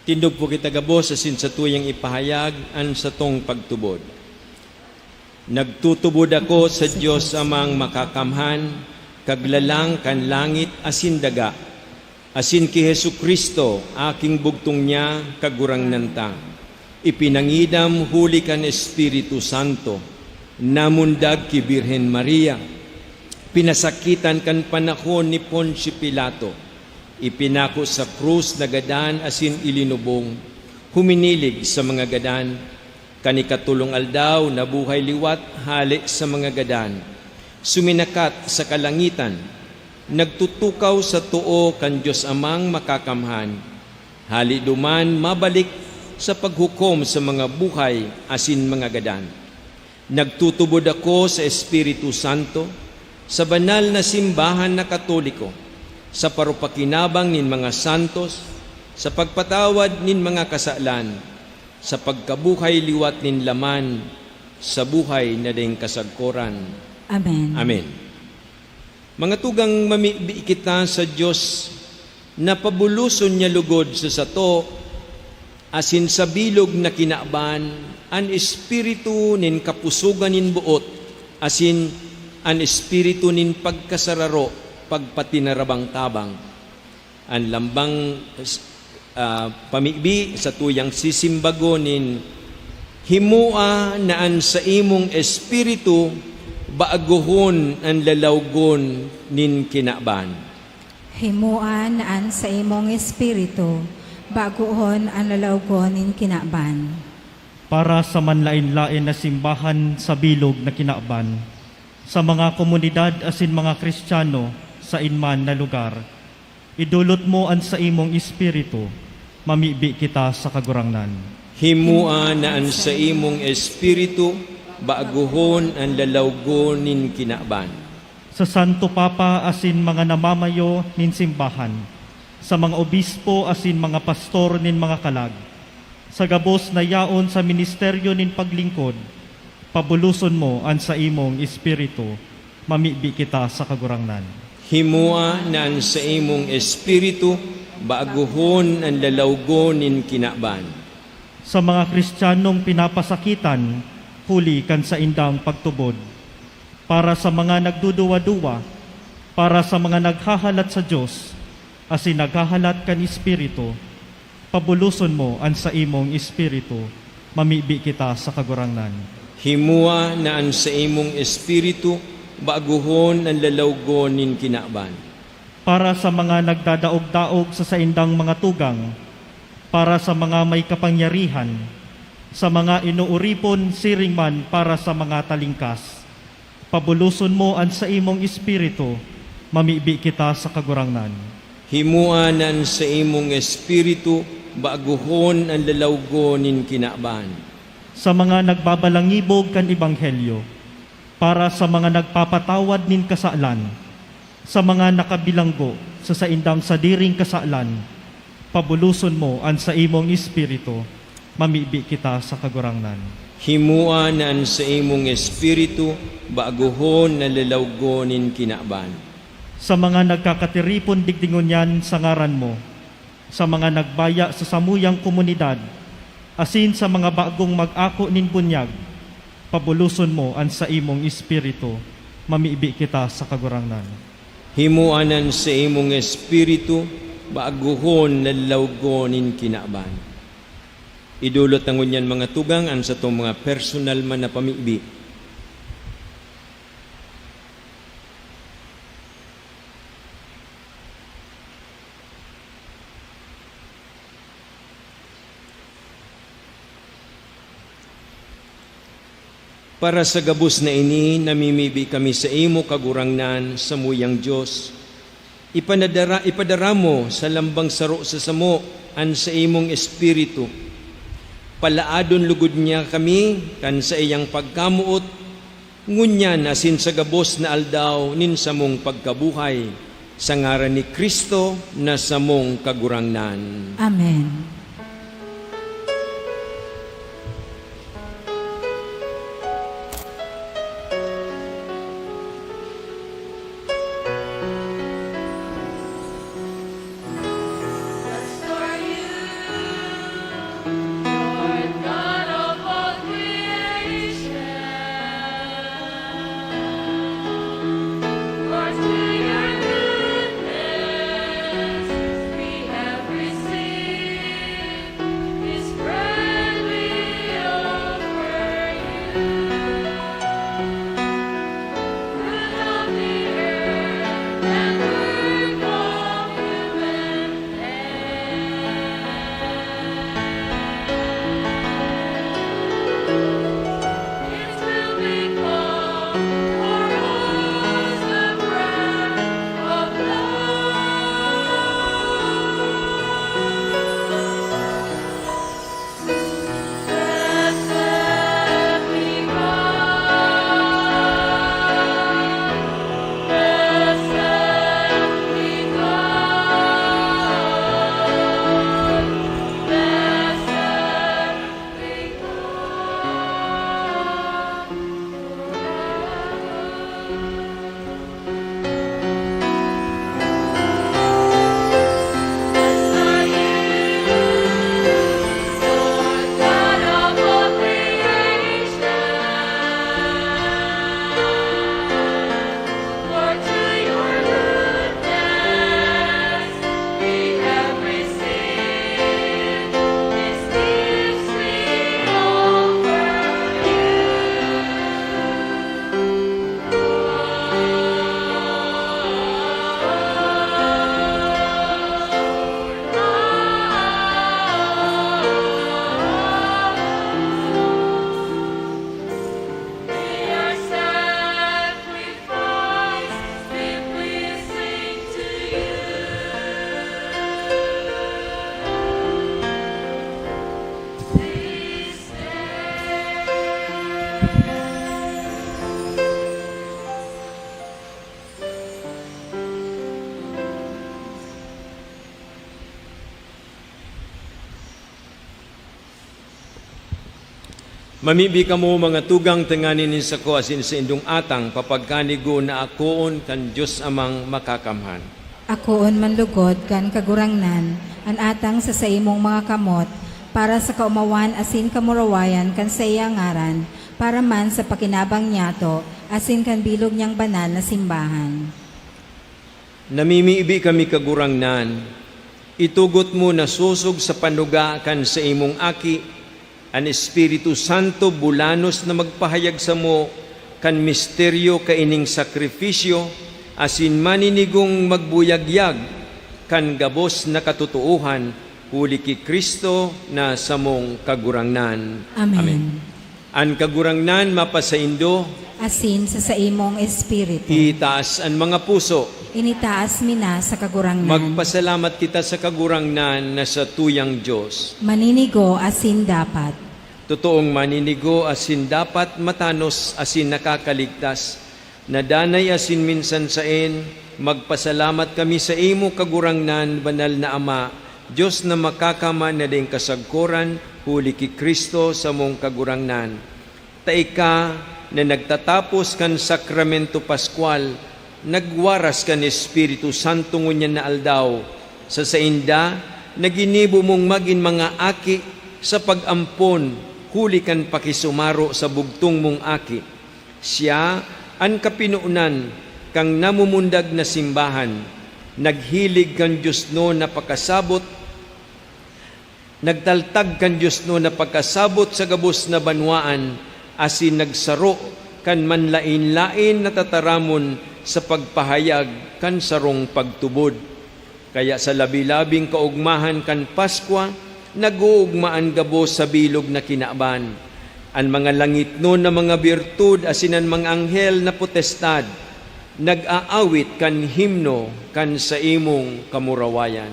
Tindog po kita gabos asin satuyang ipahayag an satong pagtubod. Nagtutubod ako sa Dios Amang Makakamhan, Kaglalang kan langit asin daga, asin ki Jesu-Cristo, aking bugtong niya, Kagurangnan ta, ipinangidam huli kan Espiritu Santo, namundag ki Birhen Maria, pinasakitan kan panahon ni Poncio Pilato, ipinako sa krus, nagadan asin ilinubong, huminilig sa mga gadan, kan ikatolong aldaw nabuhay liwat hale sa mga gadan, suminakat sa kalangitan, nagtutukaw sa too kan Dios Amang Makakamhan, hale duman mabalik sa paghukom sa mga buhay asin mga gadan. Nagtutubod ako sa Espiritu Santo, sa banal na simbahan na Katoliko, sa parupakinabang nin mga santos, sa pagpatawad nin mga kasalan, sa pagkabuhay liwat nin laman, sa buhay na daing kasagkoran. Amen. Amen. Mga tugang, mamibi kita sa Dios na pabuloson niya lugod sa sato, asin sa bilog na kinaban, an espiritu nin kapusogan nin boot, asin an espiritu nin pagkasararo pagpatinarabang-tabang. An lambang, ah, pamibi satuyang sisimbagon nin, "Himoa na an saimong espiritu bagohon an lalawgon nin kinaban." Himoa na an saimong espiritu bagohon an lalawgon nin kinaban. Para sa manlaen-laen na simbahan sa bilog na kinaban, sa mga komunidad asin mga Kristiyano saen man na lugar, idolot mo an saimong espiritu, mamibi kita sa Kagurangnan. Himoa na an saimong espiritu bagohon an lalawgon nin kinaban. Sa Santo Papa asin mga namamayo nin simbahan, sa mga obispo asin mga pastor nin mga kalag, sa gabos na yaon sa ministeryo nin paglingkod, pabuloson mo an saimong espiritu, mamibi kita sa Kagurangnan. Himoa na an saimong espiritu bagohon an lalawgon nin kinaban. Sa mga Kristiyanong pinapasakitan huli kan saindang pagtubod, para sa mga nagduduwa-duwa, para sa mga naghahalat sa Dios asin naghahalat kan Espiritu, pabuloson mo an saimong espiritu. Mamibi kita sa Kagurangnan. Himoa na an saimong espiritu bagohon an lalawgon nin kinaban. Para sa mga nagdadaog-daog sa saindang mga tugang, para sa mga may kapangyarihan, sa mga inooripon siring man para sa mga talingkas, pabuloson mo an saimong espiritu. Mamibi kita sa Kagurangnan. Himoa na an saimong espiritu bagohon an lalawgon nin kinaban. Sa mga nagbabalangibog kan ebanghelyo, para sa mga nagpapatawad nin kasalan, sa mga nakabilanggo sa saindang sadiring kasalan, pabuloson mo an saimong espiritu. Mamibi kita sa Kagurangnan. Himoa na an saimong espiritu bagohon na lalawgon nin kinaban. Sa mga nagkakatiripon digdi ngunyan sa ngaran mo, sa mga nagbaya sa samuyang komunidad, asin sa mga bagong mag-ako nin bunyag, pabuloson mo an saimong espiritu. Mamibi kita sa Kagurangnan. Himoa na an saimong espiritu bagohon na lalawgon nin kinaban. Idolot ta ngunyan, mga tugang, an satong mga personal man na pamibi. Para sa gabos na ini, namimibi kami saimo, Kagurangnan, samuyang Dios. Ipanadara-, ipadara mo sa lambang saro sa samo an saimong Espiritu. Palaadon logod niya kami kan saiyang pagkamoot, ngunyan asin sa gabos na aldaw nin samong pagkabuhay, sa ngaran ni Cristo na samong Kagurangnan. Amen. Mamibi kamo, mga tugang, tanganing nin sako asin saindong atang papagkanigo na akoon kan Dios Amang Makakamhan. Akoon man lugod kan Kagurangnan an atang sa saimong mga kamot, para sa kaomawan asin kamurawayan kan saiyang ngaran, para man sa pakinabang niyato asin kan bilog niyang banal na simbahan. Namimibi kami, Kagurangnan, itugot mo na sosog sa panuga kan saimong Aki, an Espiritu Santo bulanos na magpahayag samo kan misteryo kaining sakrifisyo, asin maninigong magbuyagyag kan gabos na katotoohan, huli ki Cristo na samong Kagurangnan. Amen. Amen. An Kagurangnan mapasaindo. Asin sa saimong espiritu. Itaas an mga puso. Initaas mi na sa Kagurangnan. Magpasalamat kita sa Kagurangnan na satuyang Dios. Maninigo asin dapat. Totoong maninigo asin dapat, matanos asin nakakaligtas. Na danay asin minsan saen, magpasalamat kami saimo, Kagurangnan, Banal na Ama, Dios na makakaman na daing kasagkoran, huli ki Cristo, samong Kagurangnan. Ta ika na nagtatapos kan Sakramento Pascual, nagwaras kan Espiritu Santo ngunyan na aldaw. Sa sainda na ginibo mong magin mga aki sa pag-ampon huli kan pakisumaro sa bugtong mong Aki. Siya an kapinonan kan namumundag na simbahan, naghilig kan diosnon na pakasabot, nagtaltag kan diosnon na pagkasabot sa gabos na banwaan, asin nagsaro kan manlaen-laen na tataramon sa pagpahayag kan sarong pagtubod. Kaya sa labi-labing kaogmahan kan Paskwa, nag-oogma an gabos sa bilog na kinaban. An mga langitnon na mga birtud asin an mga anghel na potestad, nag-aawit kan himno kan saimong kamurawayan.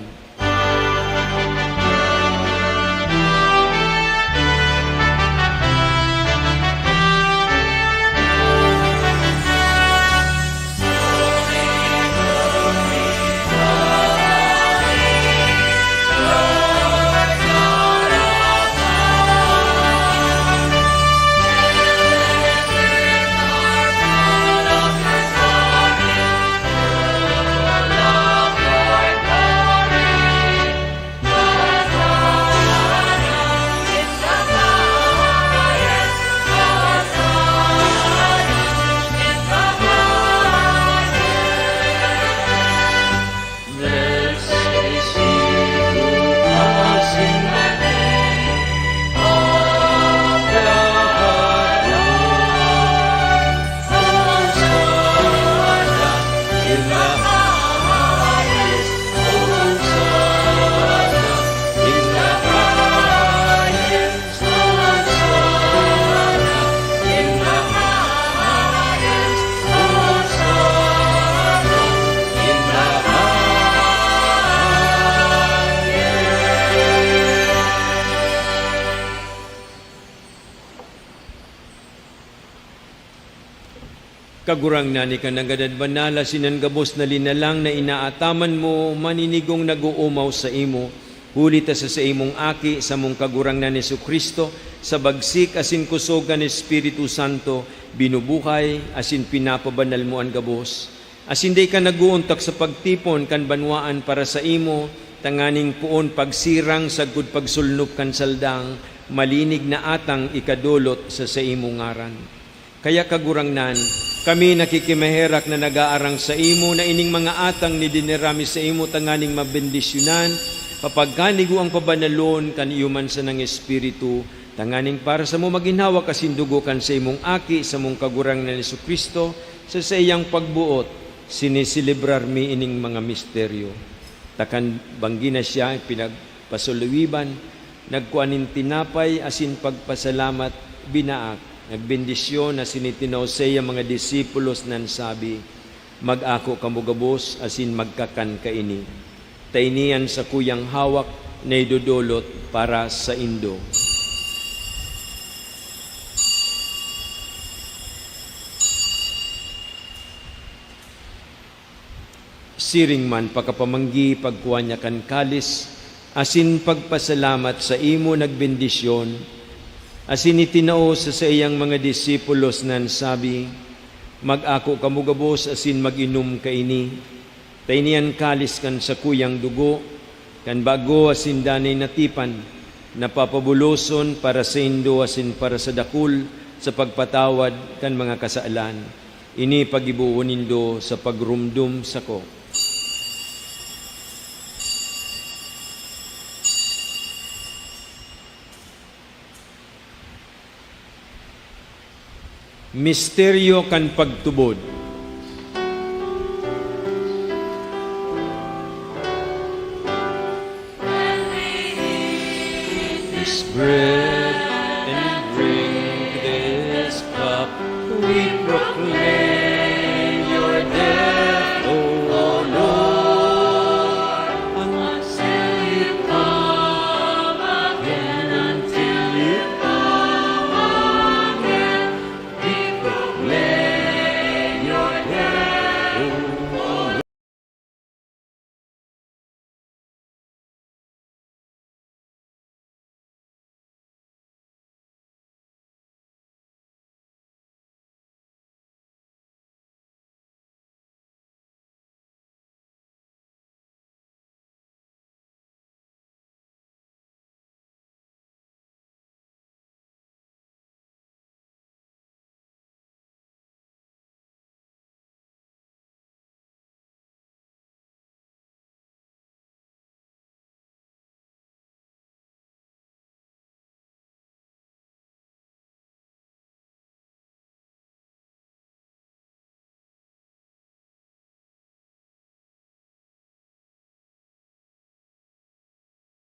Kagurangnan, ika na gadan banal, asin an gabos na linalang na inaataman mo, maninigong nag-oomaw saimo, huli ta sa saimong Aki, samong Kagurangnan Jesu-Cristo, sa bagsik asin kusog kan Espiritu Santo, binubuhay asin pinapabanal mo an gabos. Asin dai ka nag-oontok sa pagtipon kan banwaan para saimo, tanganing poon pagsirang sagkod pagsulnop kan saldang, malinig na atang ikadolot sa saimong ngaran. Kaya, Kagurangnan, kami nakikimaherak na nag-aarang saimo na ining mga atang ni dinara mi saimo tanganing mabendisyonan, papagkanigo ang pabanalon kan iyo man sanang Espiritu, tanganing para samo magin hawak asin dugo kan saimong Aki, samong Kagurangnan Jesu-Cristo, sa saiyang pagboot, siniselebrar mi ining mga misteryo. Ta kan banggi na siya pinagpasuluwiban, nagkua nin tinapay asin pagpasalamat, binaak, nagbendisyon asin itinao saiya mga disipulos na nagsabi, "Mag-ako kamo gabos asin magkakan kaini. Ta ini an sakuyang hawak na idodolot para saindo." Siring man, pakapamanggi, pagkua niya kan kalis, asin pagpasalamat saimo, nagbendisyon, asin itinao sa saiyang mga disipulos na nagsabi, "Mag-ako kamo gabos asin mag-inom kaini. Ta ini an kalis kan sakuyang dugo, kan bago asin danay na tipan, Napapabuloson para saindo asin para sa dakul sa pagpatawad kan mga kasalan. Ini paggibohon nindo sa pagrumdom sako. Misteryo kan pagtubod. This bread and drink this cup, we proclaim your death, O Lord, until you come again, until you come again. We proclaim your death, O Lord.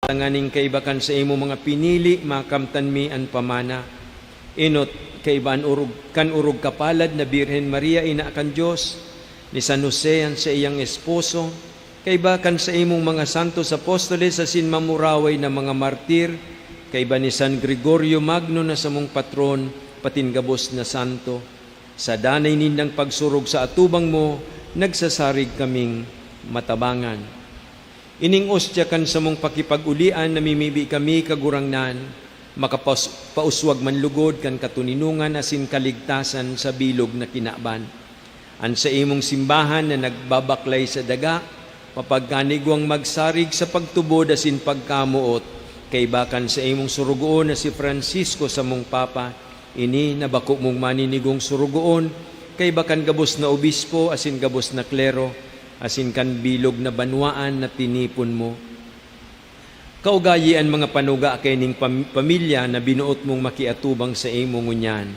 Tanganing kaiba kan saimong mga pinili, makamtan mi an pamana. Enot, kaiba an orog, kan orog kapalad na Birhen Maria, ina kan Dios, ni San Jose, an saiyang esposo, kaiba kan saimong mga santos apostoles asin mamuraway na mga martir, kaiba ni San Gregorio Magno na samong patron, patin gabos na santo. Sa danay nindang pagsurog sa atubang mo, nagsasarig kaming matabangan. Ining ostya kan samong pakipag-olian namimibi kami, Kagurangnan, makapaus-, pauswag man lugod kan katoninongan asin kaligtasan sa bilog na kinaban. An saimong simbahan na nagbabaklay sa daga, mapagkanigwang magsarig sa pagtubod asin pagkamoot, kaiba kan saimong sorogoon na si Francisco, samong Papa, ini na bako mong maninigong sorogoon, kaiba kan gabos na obispo asin gabos na klero, asin kan bilog na banwaan na tinipon mo. Kaugayi an mga panuga kaining pam-, pamilya na binoot mong makiatubang saimo ngunyan.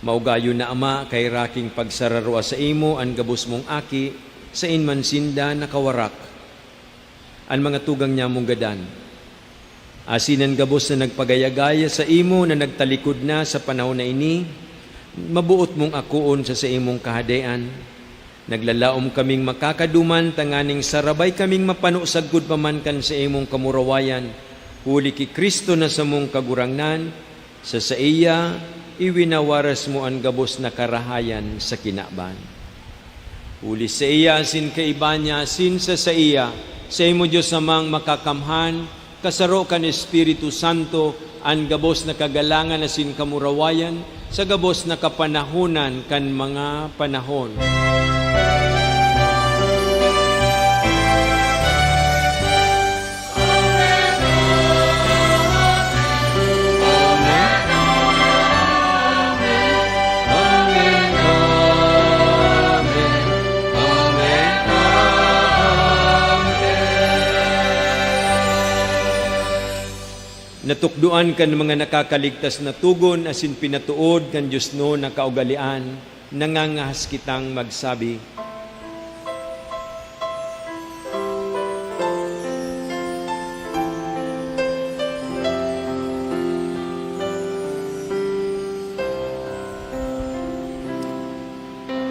Maugayon na, Ama, kaheraki nin pagsararua saimo an gabos mong aki, saen man sinda nakawarak. An mga tugang niyamong gadan, asin an gabos na nagpagaya-gaya saimo na nagtalikod na sa panahon na ini, maboot mong akoon sa saimong Kahadean. Naglalaom kaming makakaduman tanganing sarabay kaming mapano sagkod pa man kan saimong kamurawayan, huli ki Cristo na samong Kagurangnan. Sa saiya, iwinawaras mo an gabos na karahayan sa kinaban. Huli saiya, asin kaiba niya, asin sa saiya, saimo, Dios Amang Makakamhan, kasaro kan Espiritu Santo, an gabos na kagalangan asin kamurawayan sa gabos na kapanahonan kan mga panahon. Natukdoan kan mga nakakaligtas na togon asin pinatood kan diosnon na kaugalean, nangangahas kitang magsabi.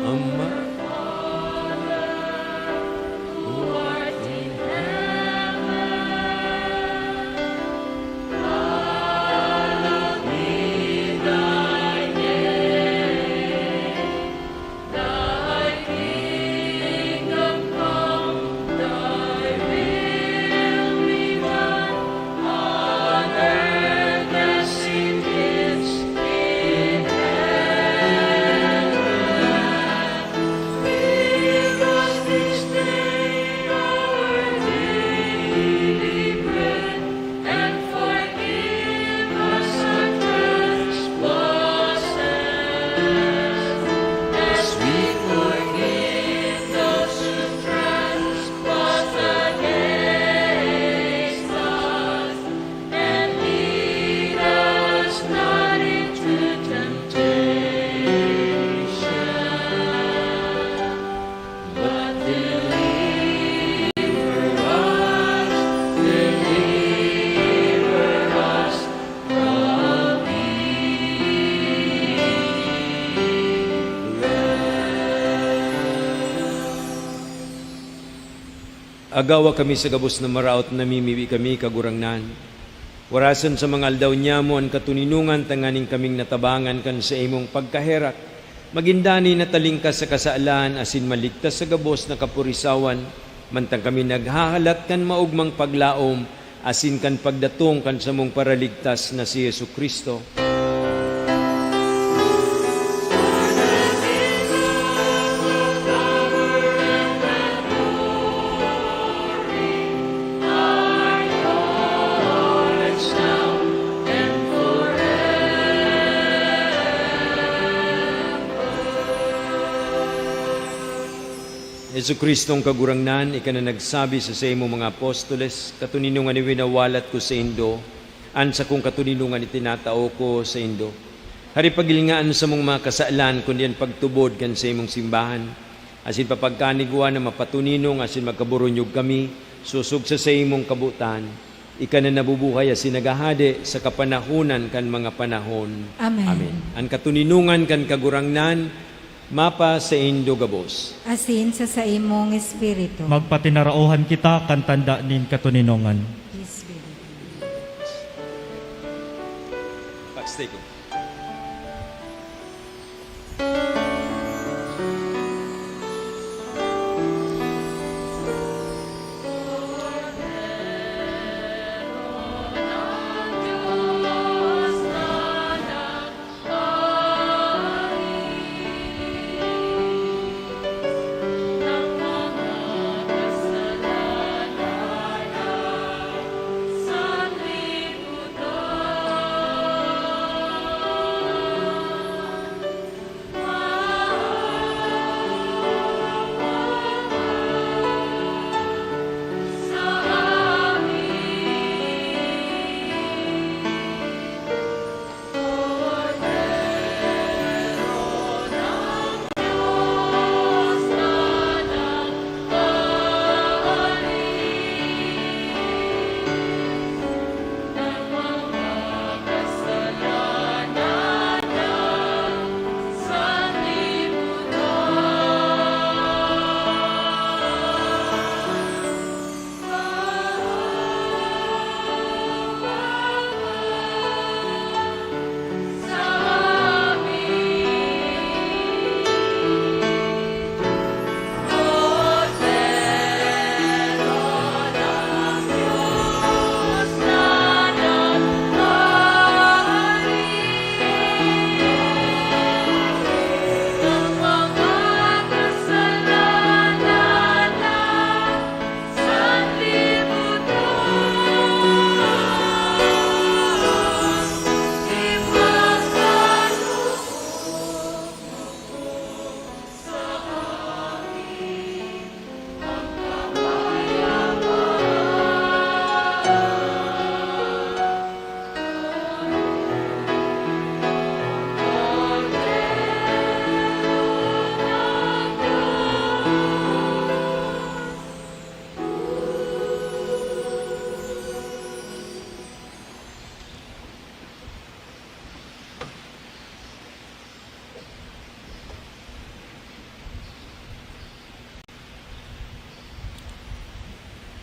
Ama, who art in heaven, hallowed be thy name. Thy kingdom come, thy will be done, on earth as it is in heaven. Agawa kami sa gabos na maraot, namimibi kami, Kagurangnan. Warasan sa mga aldaw niyamo an katoninongan tanganing kaming natabangan kan saimong pagkaherak, magin danay na talingkas sa kasalan asin maligtas sa gabos na kapurisawan, mantang kami naghahalat kan maogmang paglaom asin kan pagdatong kan samong Paraligtas na si Jesu-Cristo. Jesu-Cristong Kagurangnan, ika na nagsabi sa saimong mga apostoles, "Katoninongan iyo winawalat ko saindo, an sakong katoninongan itinatao ko saindo." Hari, pagil nga an samong mga kasalan, kundi an pagtubod kan saimong simbahan, asin papagkanigwa na mapatoninong asin magkaboronyog kami, sosog sa saimong kabotan. Ika na nabubuhay asin naghahade sa kapanahonan kan mga panahon. Amen. Amen. An katoninongan kan Kagurangnan mapasaindo gabos. Asin sa saimong espiritu. Magpatinaraohan kita kan tanda nin katoninongan. Peace be with you. Pags, take it.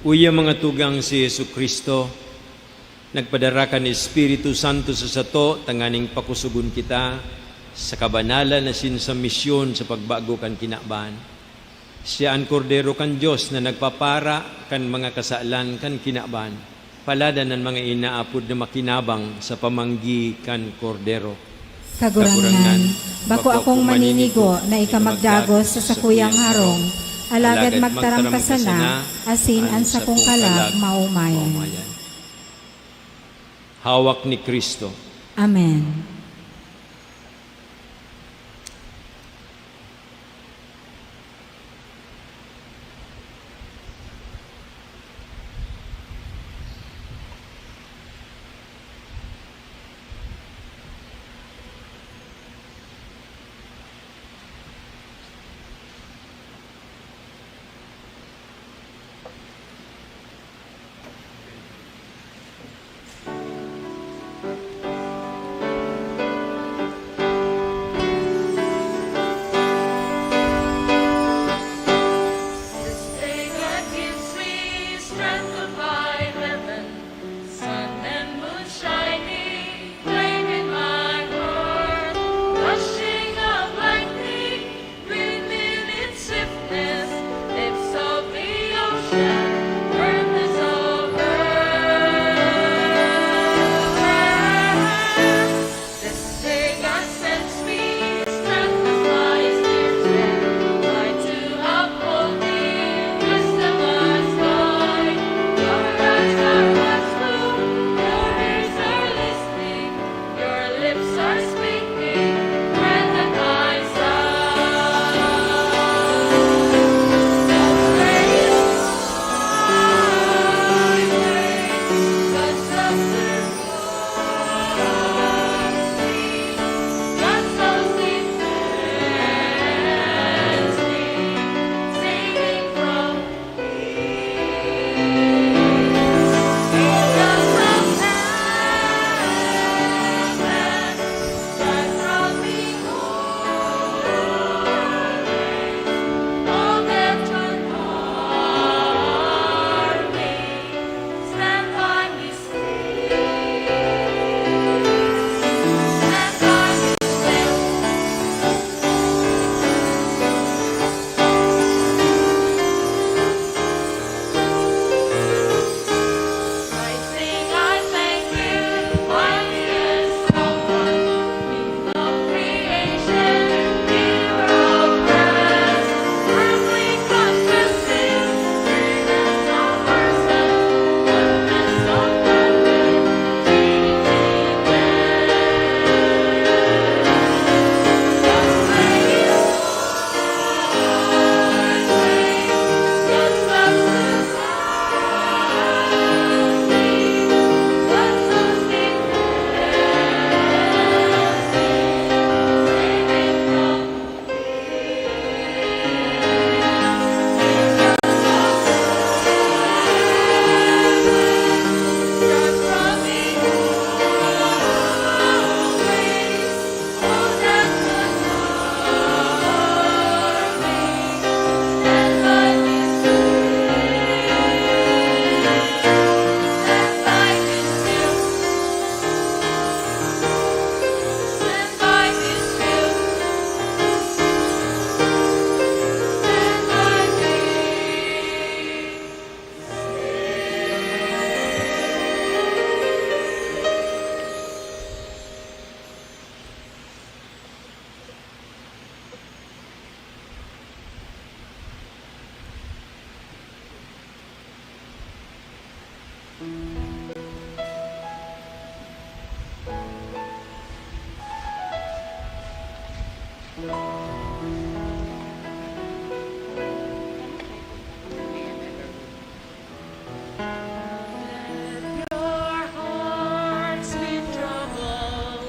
Uya, mga tugang, si Jesu-Cristo nagpadara kan Espiritu Santo sa sato tanganing pakusogon kita sa kabanalan asin sa misyon sa pagbago kan kinaban. Siya an Kordero kan Dios na nagpapara kan mga kasalan kan kinaban. Paladan an mga inaapod na makinabang sa pamanggi kan Kordero. Kagurangnan, bako akong maninigo na ika magdagos sa sakuyang harong, alagad magtaram ka sana, asin an sakong kalag maomayan. Hawak ni Cristo. Amen. Let your hearts be troubled,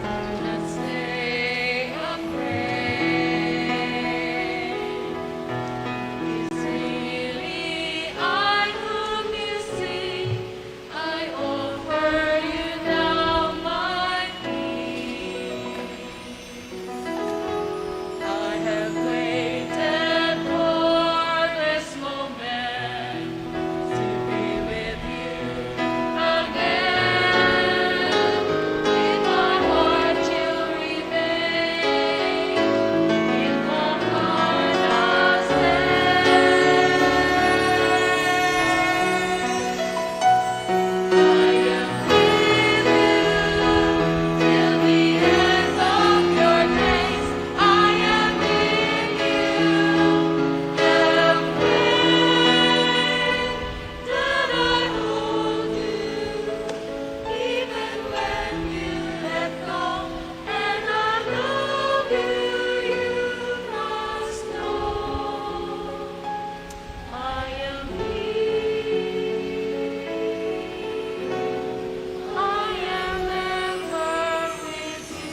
do not stay afraid. Is really I whom you seek, I offer you now my plea. I have waited for this moment to be with you again. In my heart you'll remain. In my heart I'll stay. I am with you till the end of your days. I am in you. Help me that I hold you, even when you let go. And I love you, you must know. I am here. I am ever with you.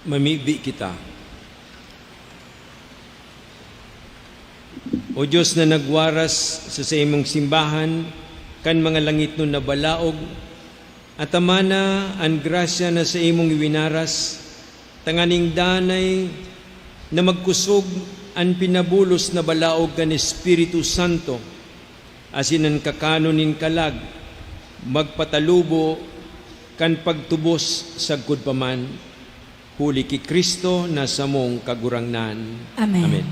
Mamibi kita. O Dios na nagwaras sa saimong simbahan kan mga langitnon na balaog, atamana an grasya na saimong iwinaras, tanganing danay na magkusog an pinabulos na balaog kan Espiritu Santo, asin an kakanon nin kalag magpatalubo kan pagtubos sagkod pa man, huli ki Cristo na samong Kagurangnan. Amen. Amen.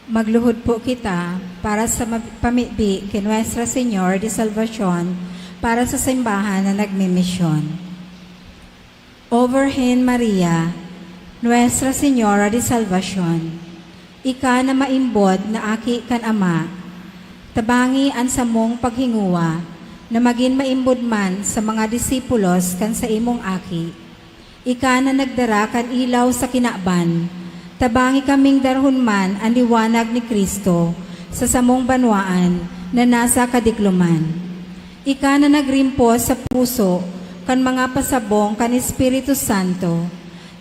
Magluhod po kita para sa ma-, pamibi ki Nuestra Señor de Salvacion para sa simbahan na nagmimisyon. O Virgen Maria, Nuestra Señora de Salvacion, ika na maimbod na Aki kan Ama, tabangi an samong paghingowa na magin maimbod man sa mga disipulos kan saimong Aki. Ika na nagdara kan ilaw sa kinaban, tabangi kaming darahon man an liwanag ni Cristo sa samong banwaan na nasa kadikloman. Ika na nagrimpos sa puso kan mga pasabong kan Espiritu Santo,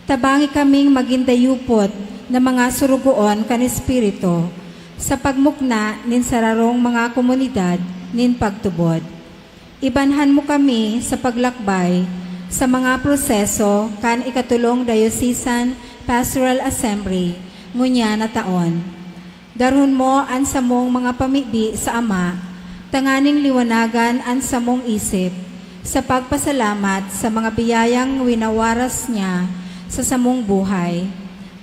tabangi kaming magin dayupot na mga sorogoon kan Espiritu sa pagmukna nin sararong mga komunidad nin pagtubod. Ibanhan mo kami sa paglakbay sa mga proseso kan ikatulong Diocesan Pastoral Assembly ngunyan na taon. Darhon mo an samong mga pamibi sa Ama, tanganing liwanagan an samong isip sa pagpasalamat sa mga biyayang winawaras niya sa samong buhay,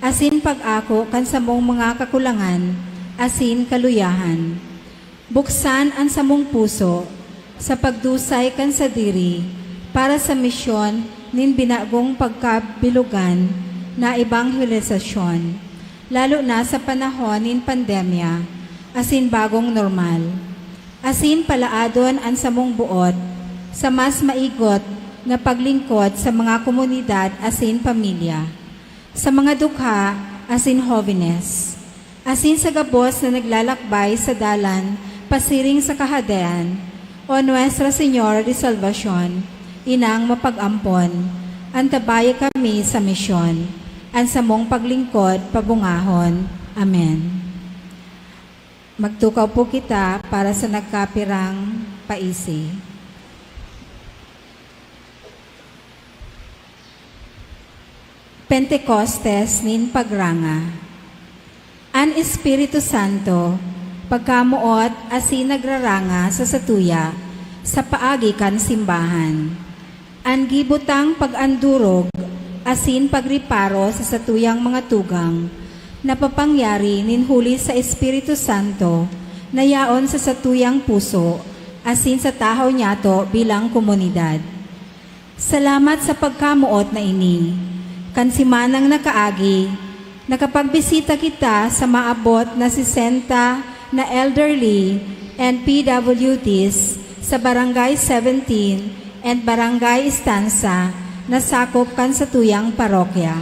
asin pag-ako kan samong mga kakulangan asin kaluyahan. Buksan an samong puso sa pagdusay kan sadiri para sa misyon nin binagong pagkabilogan na ebanghelisasyon, lalo na sa panahon nin pandemya asin bagong normal. Asin palaadon an samong boot sa mas maigot na paglingkod sa mga komunidad asin pamilya, sa mga dukha asin hobenes, asin sa gabos na naglalakbay sa dalan pasiring sa Kahadean. O Nuestra Señora de Salvacion, Inang mapag-ampon, antabayi kami sa misyon, an samong paglingkod pabungahon. Amen. Magtukaw po kita para sa nagkapirang paisi. Pentecostes nin pagranga. An Espiritu Santo pagkamoot asin nagraranga sa satuya sa paagi kan simbahan. An gibo tang pag-andurog asin pagreparo sa satuyang mga tugang napapangyari nin huli sa Espiritu Santo na yaon sa satuyang puso asin sa tahaw niyato bilang komunidad. Salamat sa pagkamoot na ini. Kan semanang nakaagi, nakapagbisita kita sa maabot na sesenta na elderly and P W Ds sa Barangay seventeen and Barangay Estancia na sakop kan satuyang parokya.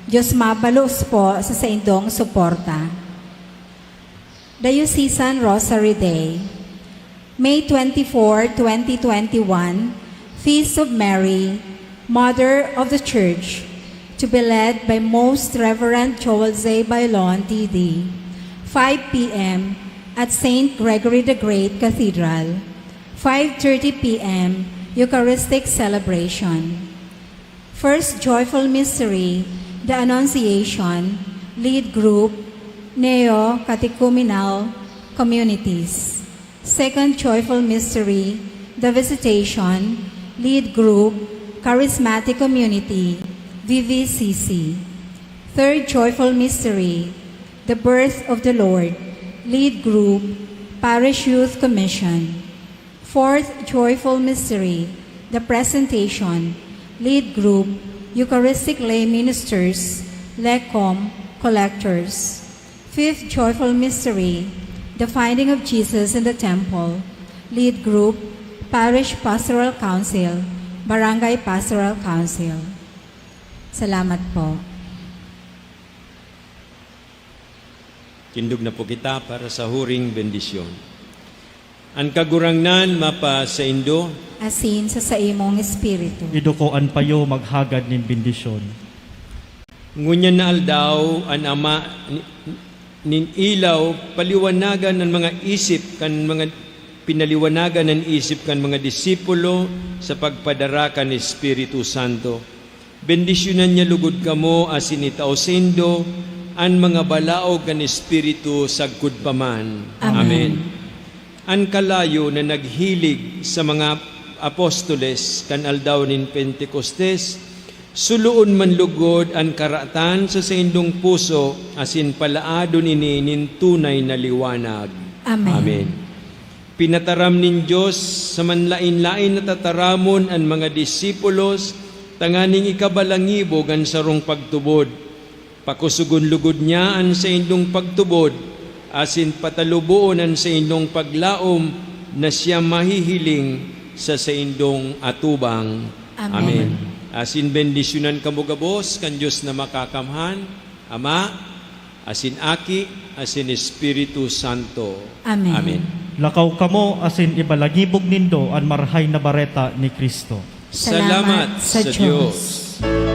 Diyos mabalos po sa saindong suporta. Diocesan Rosary Day. May twenty-four, twenty twenty-one, Feast of Mary, Mother of the Church, to be led by Most Reverend Joel J. Bailon, T D, five p.m. at Saint Gregory the Great Cathedral, five thirty p.m. Eucharistic Celebration. First Joyful Mystery, the Annunciation, lead group, Neo-Catechumenal Communities. Second Joyful Mystery, the Visitation, lead group, Charismatic Community, V V C C. Third Joyful Mystery, the Birth of the Lord, lead group, Parish Youth Commission. Fourth Joyful Mystery, the Presentation, lead group, Eucharistic Lay Ministers, LECOM, collectors. Fifth Joyful Mystery, the Finding of Jesus in the Temple, lead group, Parish Pastoral Council, Barangay Pastoral Council. Salamat po. Tindog na po kita para sa huring bendisyon. An Kagurangnan mapasaindo. Asin sa saimong espiritu. Iduko an payo maghagad nin bendisyon. Ngunyan na aldaw, an Ama ni-, nin ilaw, paliwanagan an mga isip kan mga pinaliwanagan an isip kan mga disipulo sa pagpadara kan Espiritu Santo. Bendisyonan niya lugod kamo asin itao saindo an mga balaog kan Espiritu sagkod pa man. Amen. Amen. An kalayo na naghilig sa mga apostoles kan aldaw nin Pentecostes, suloon man lugod an karatan sa saindong puso asin palaadon ini nin tunay na liwanag. Amen. Amen. Pinataram nin Dios sa manlaen-laen na tataramon an mga disipulos tanganing ikabalangibog an sarong pagtubod. Pakosogon lugod niya an saindong pagtubod, asin pataluboon an saindong paglaom na siya mahihiling sa saindong atubang. Amen. Amen. Asin bendisyonan kamo gabos kan Dios na Makakamhan, Ama, asin Aki, asin Espiritu Santo. Amen. Amen. Lakaw kamo asin ibalangibog nindo an Marahay na Bareta ni Cristo. Salamat Salamat sa sa Dios. Dios.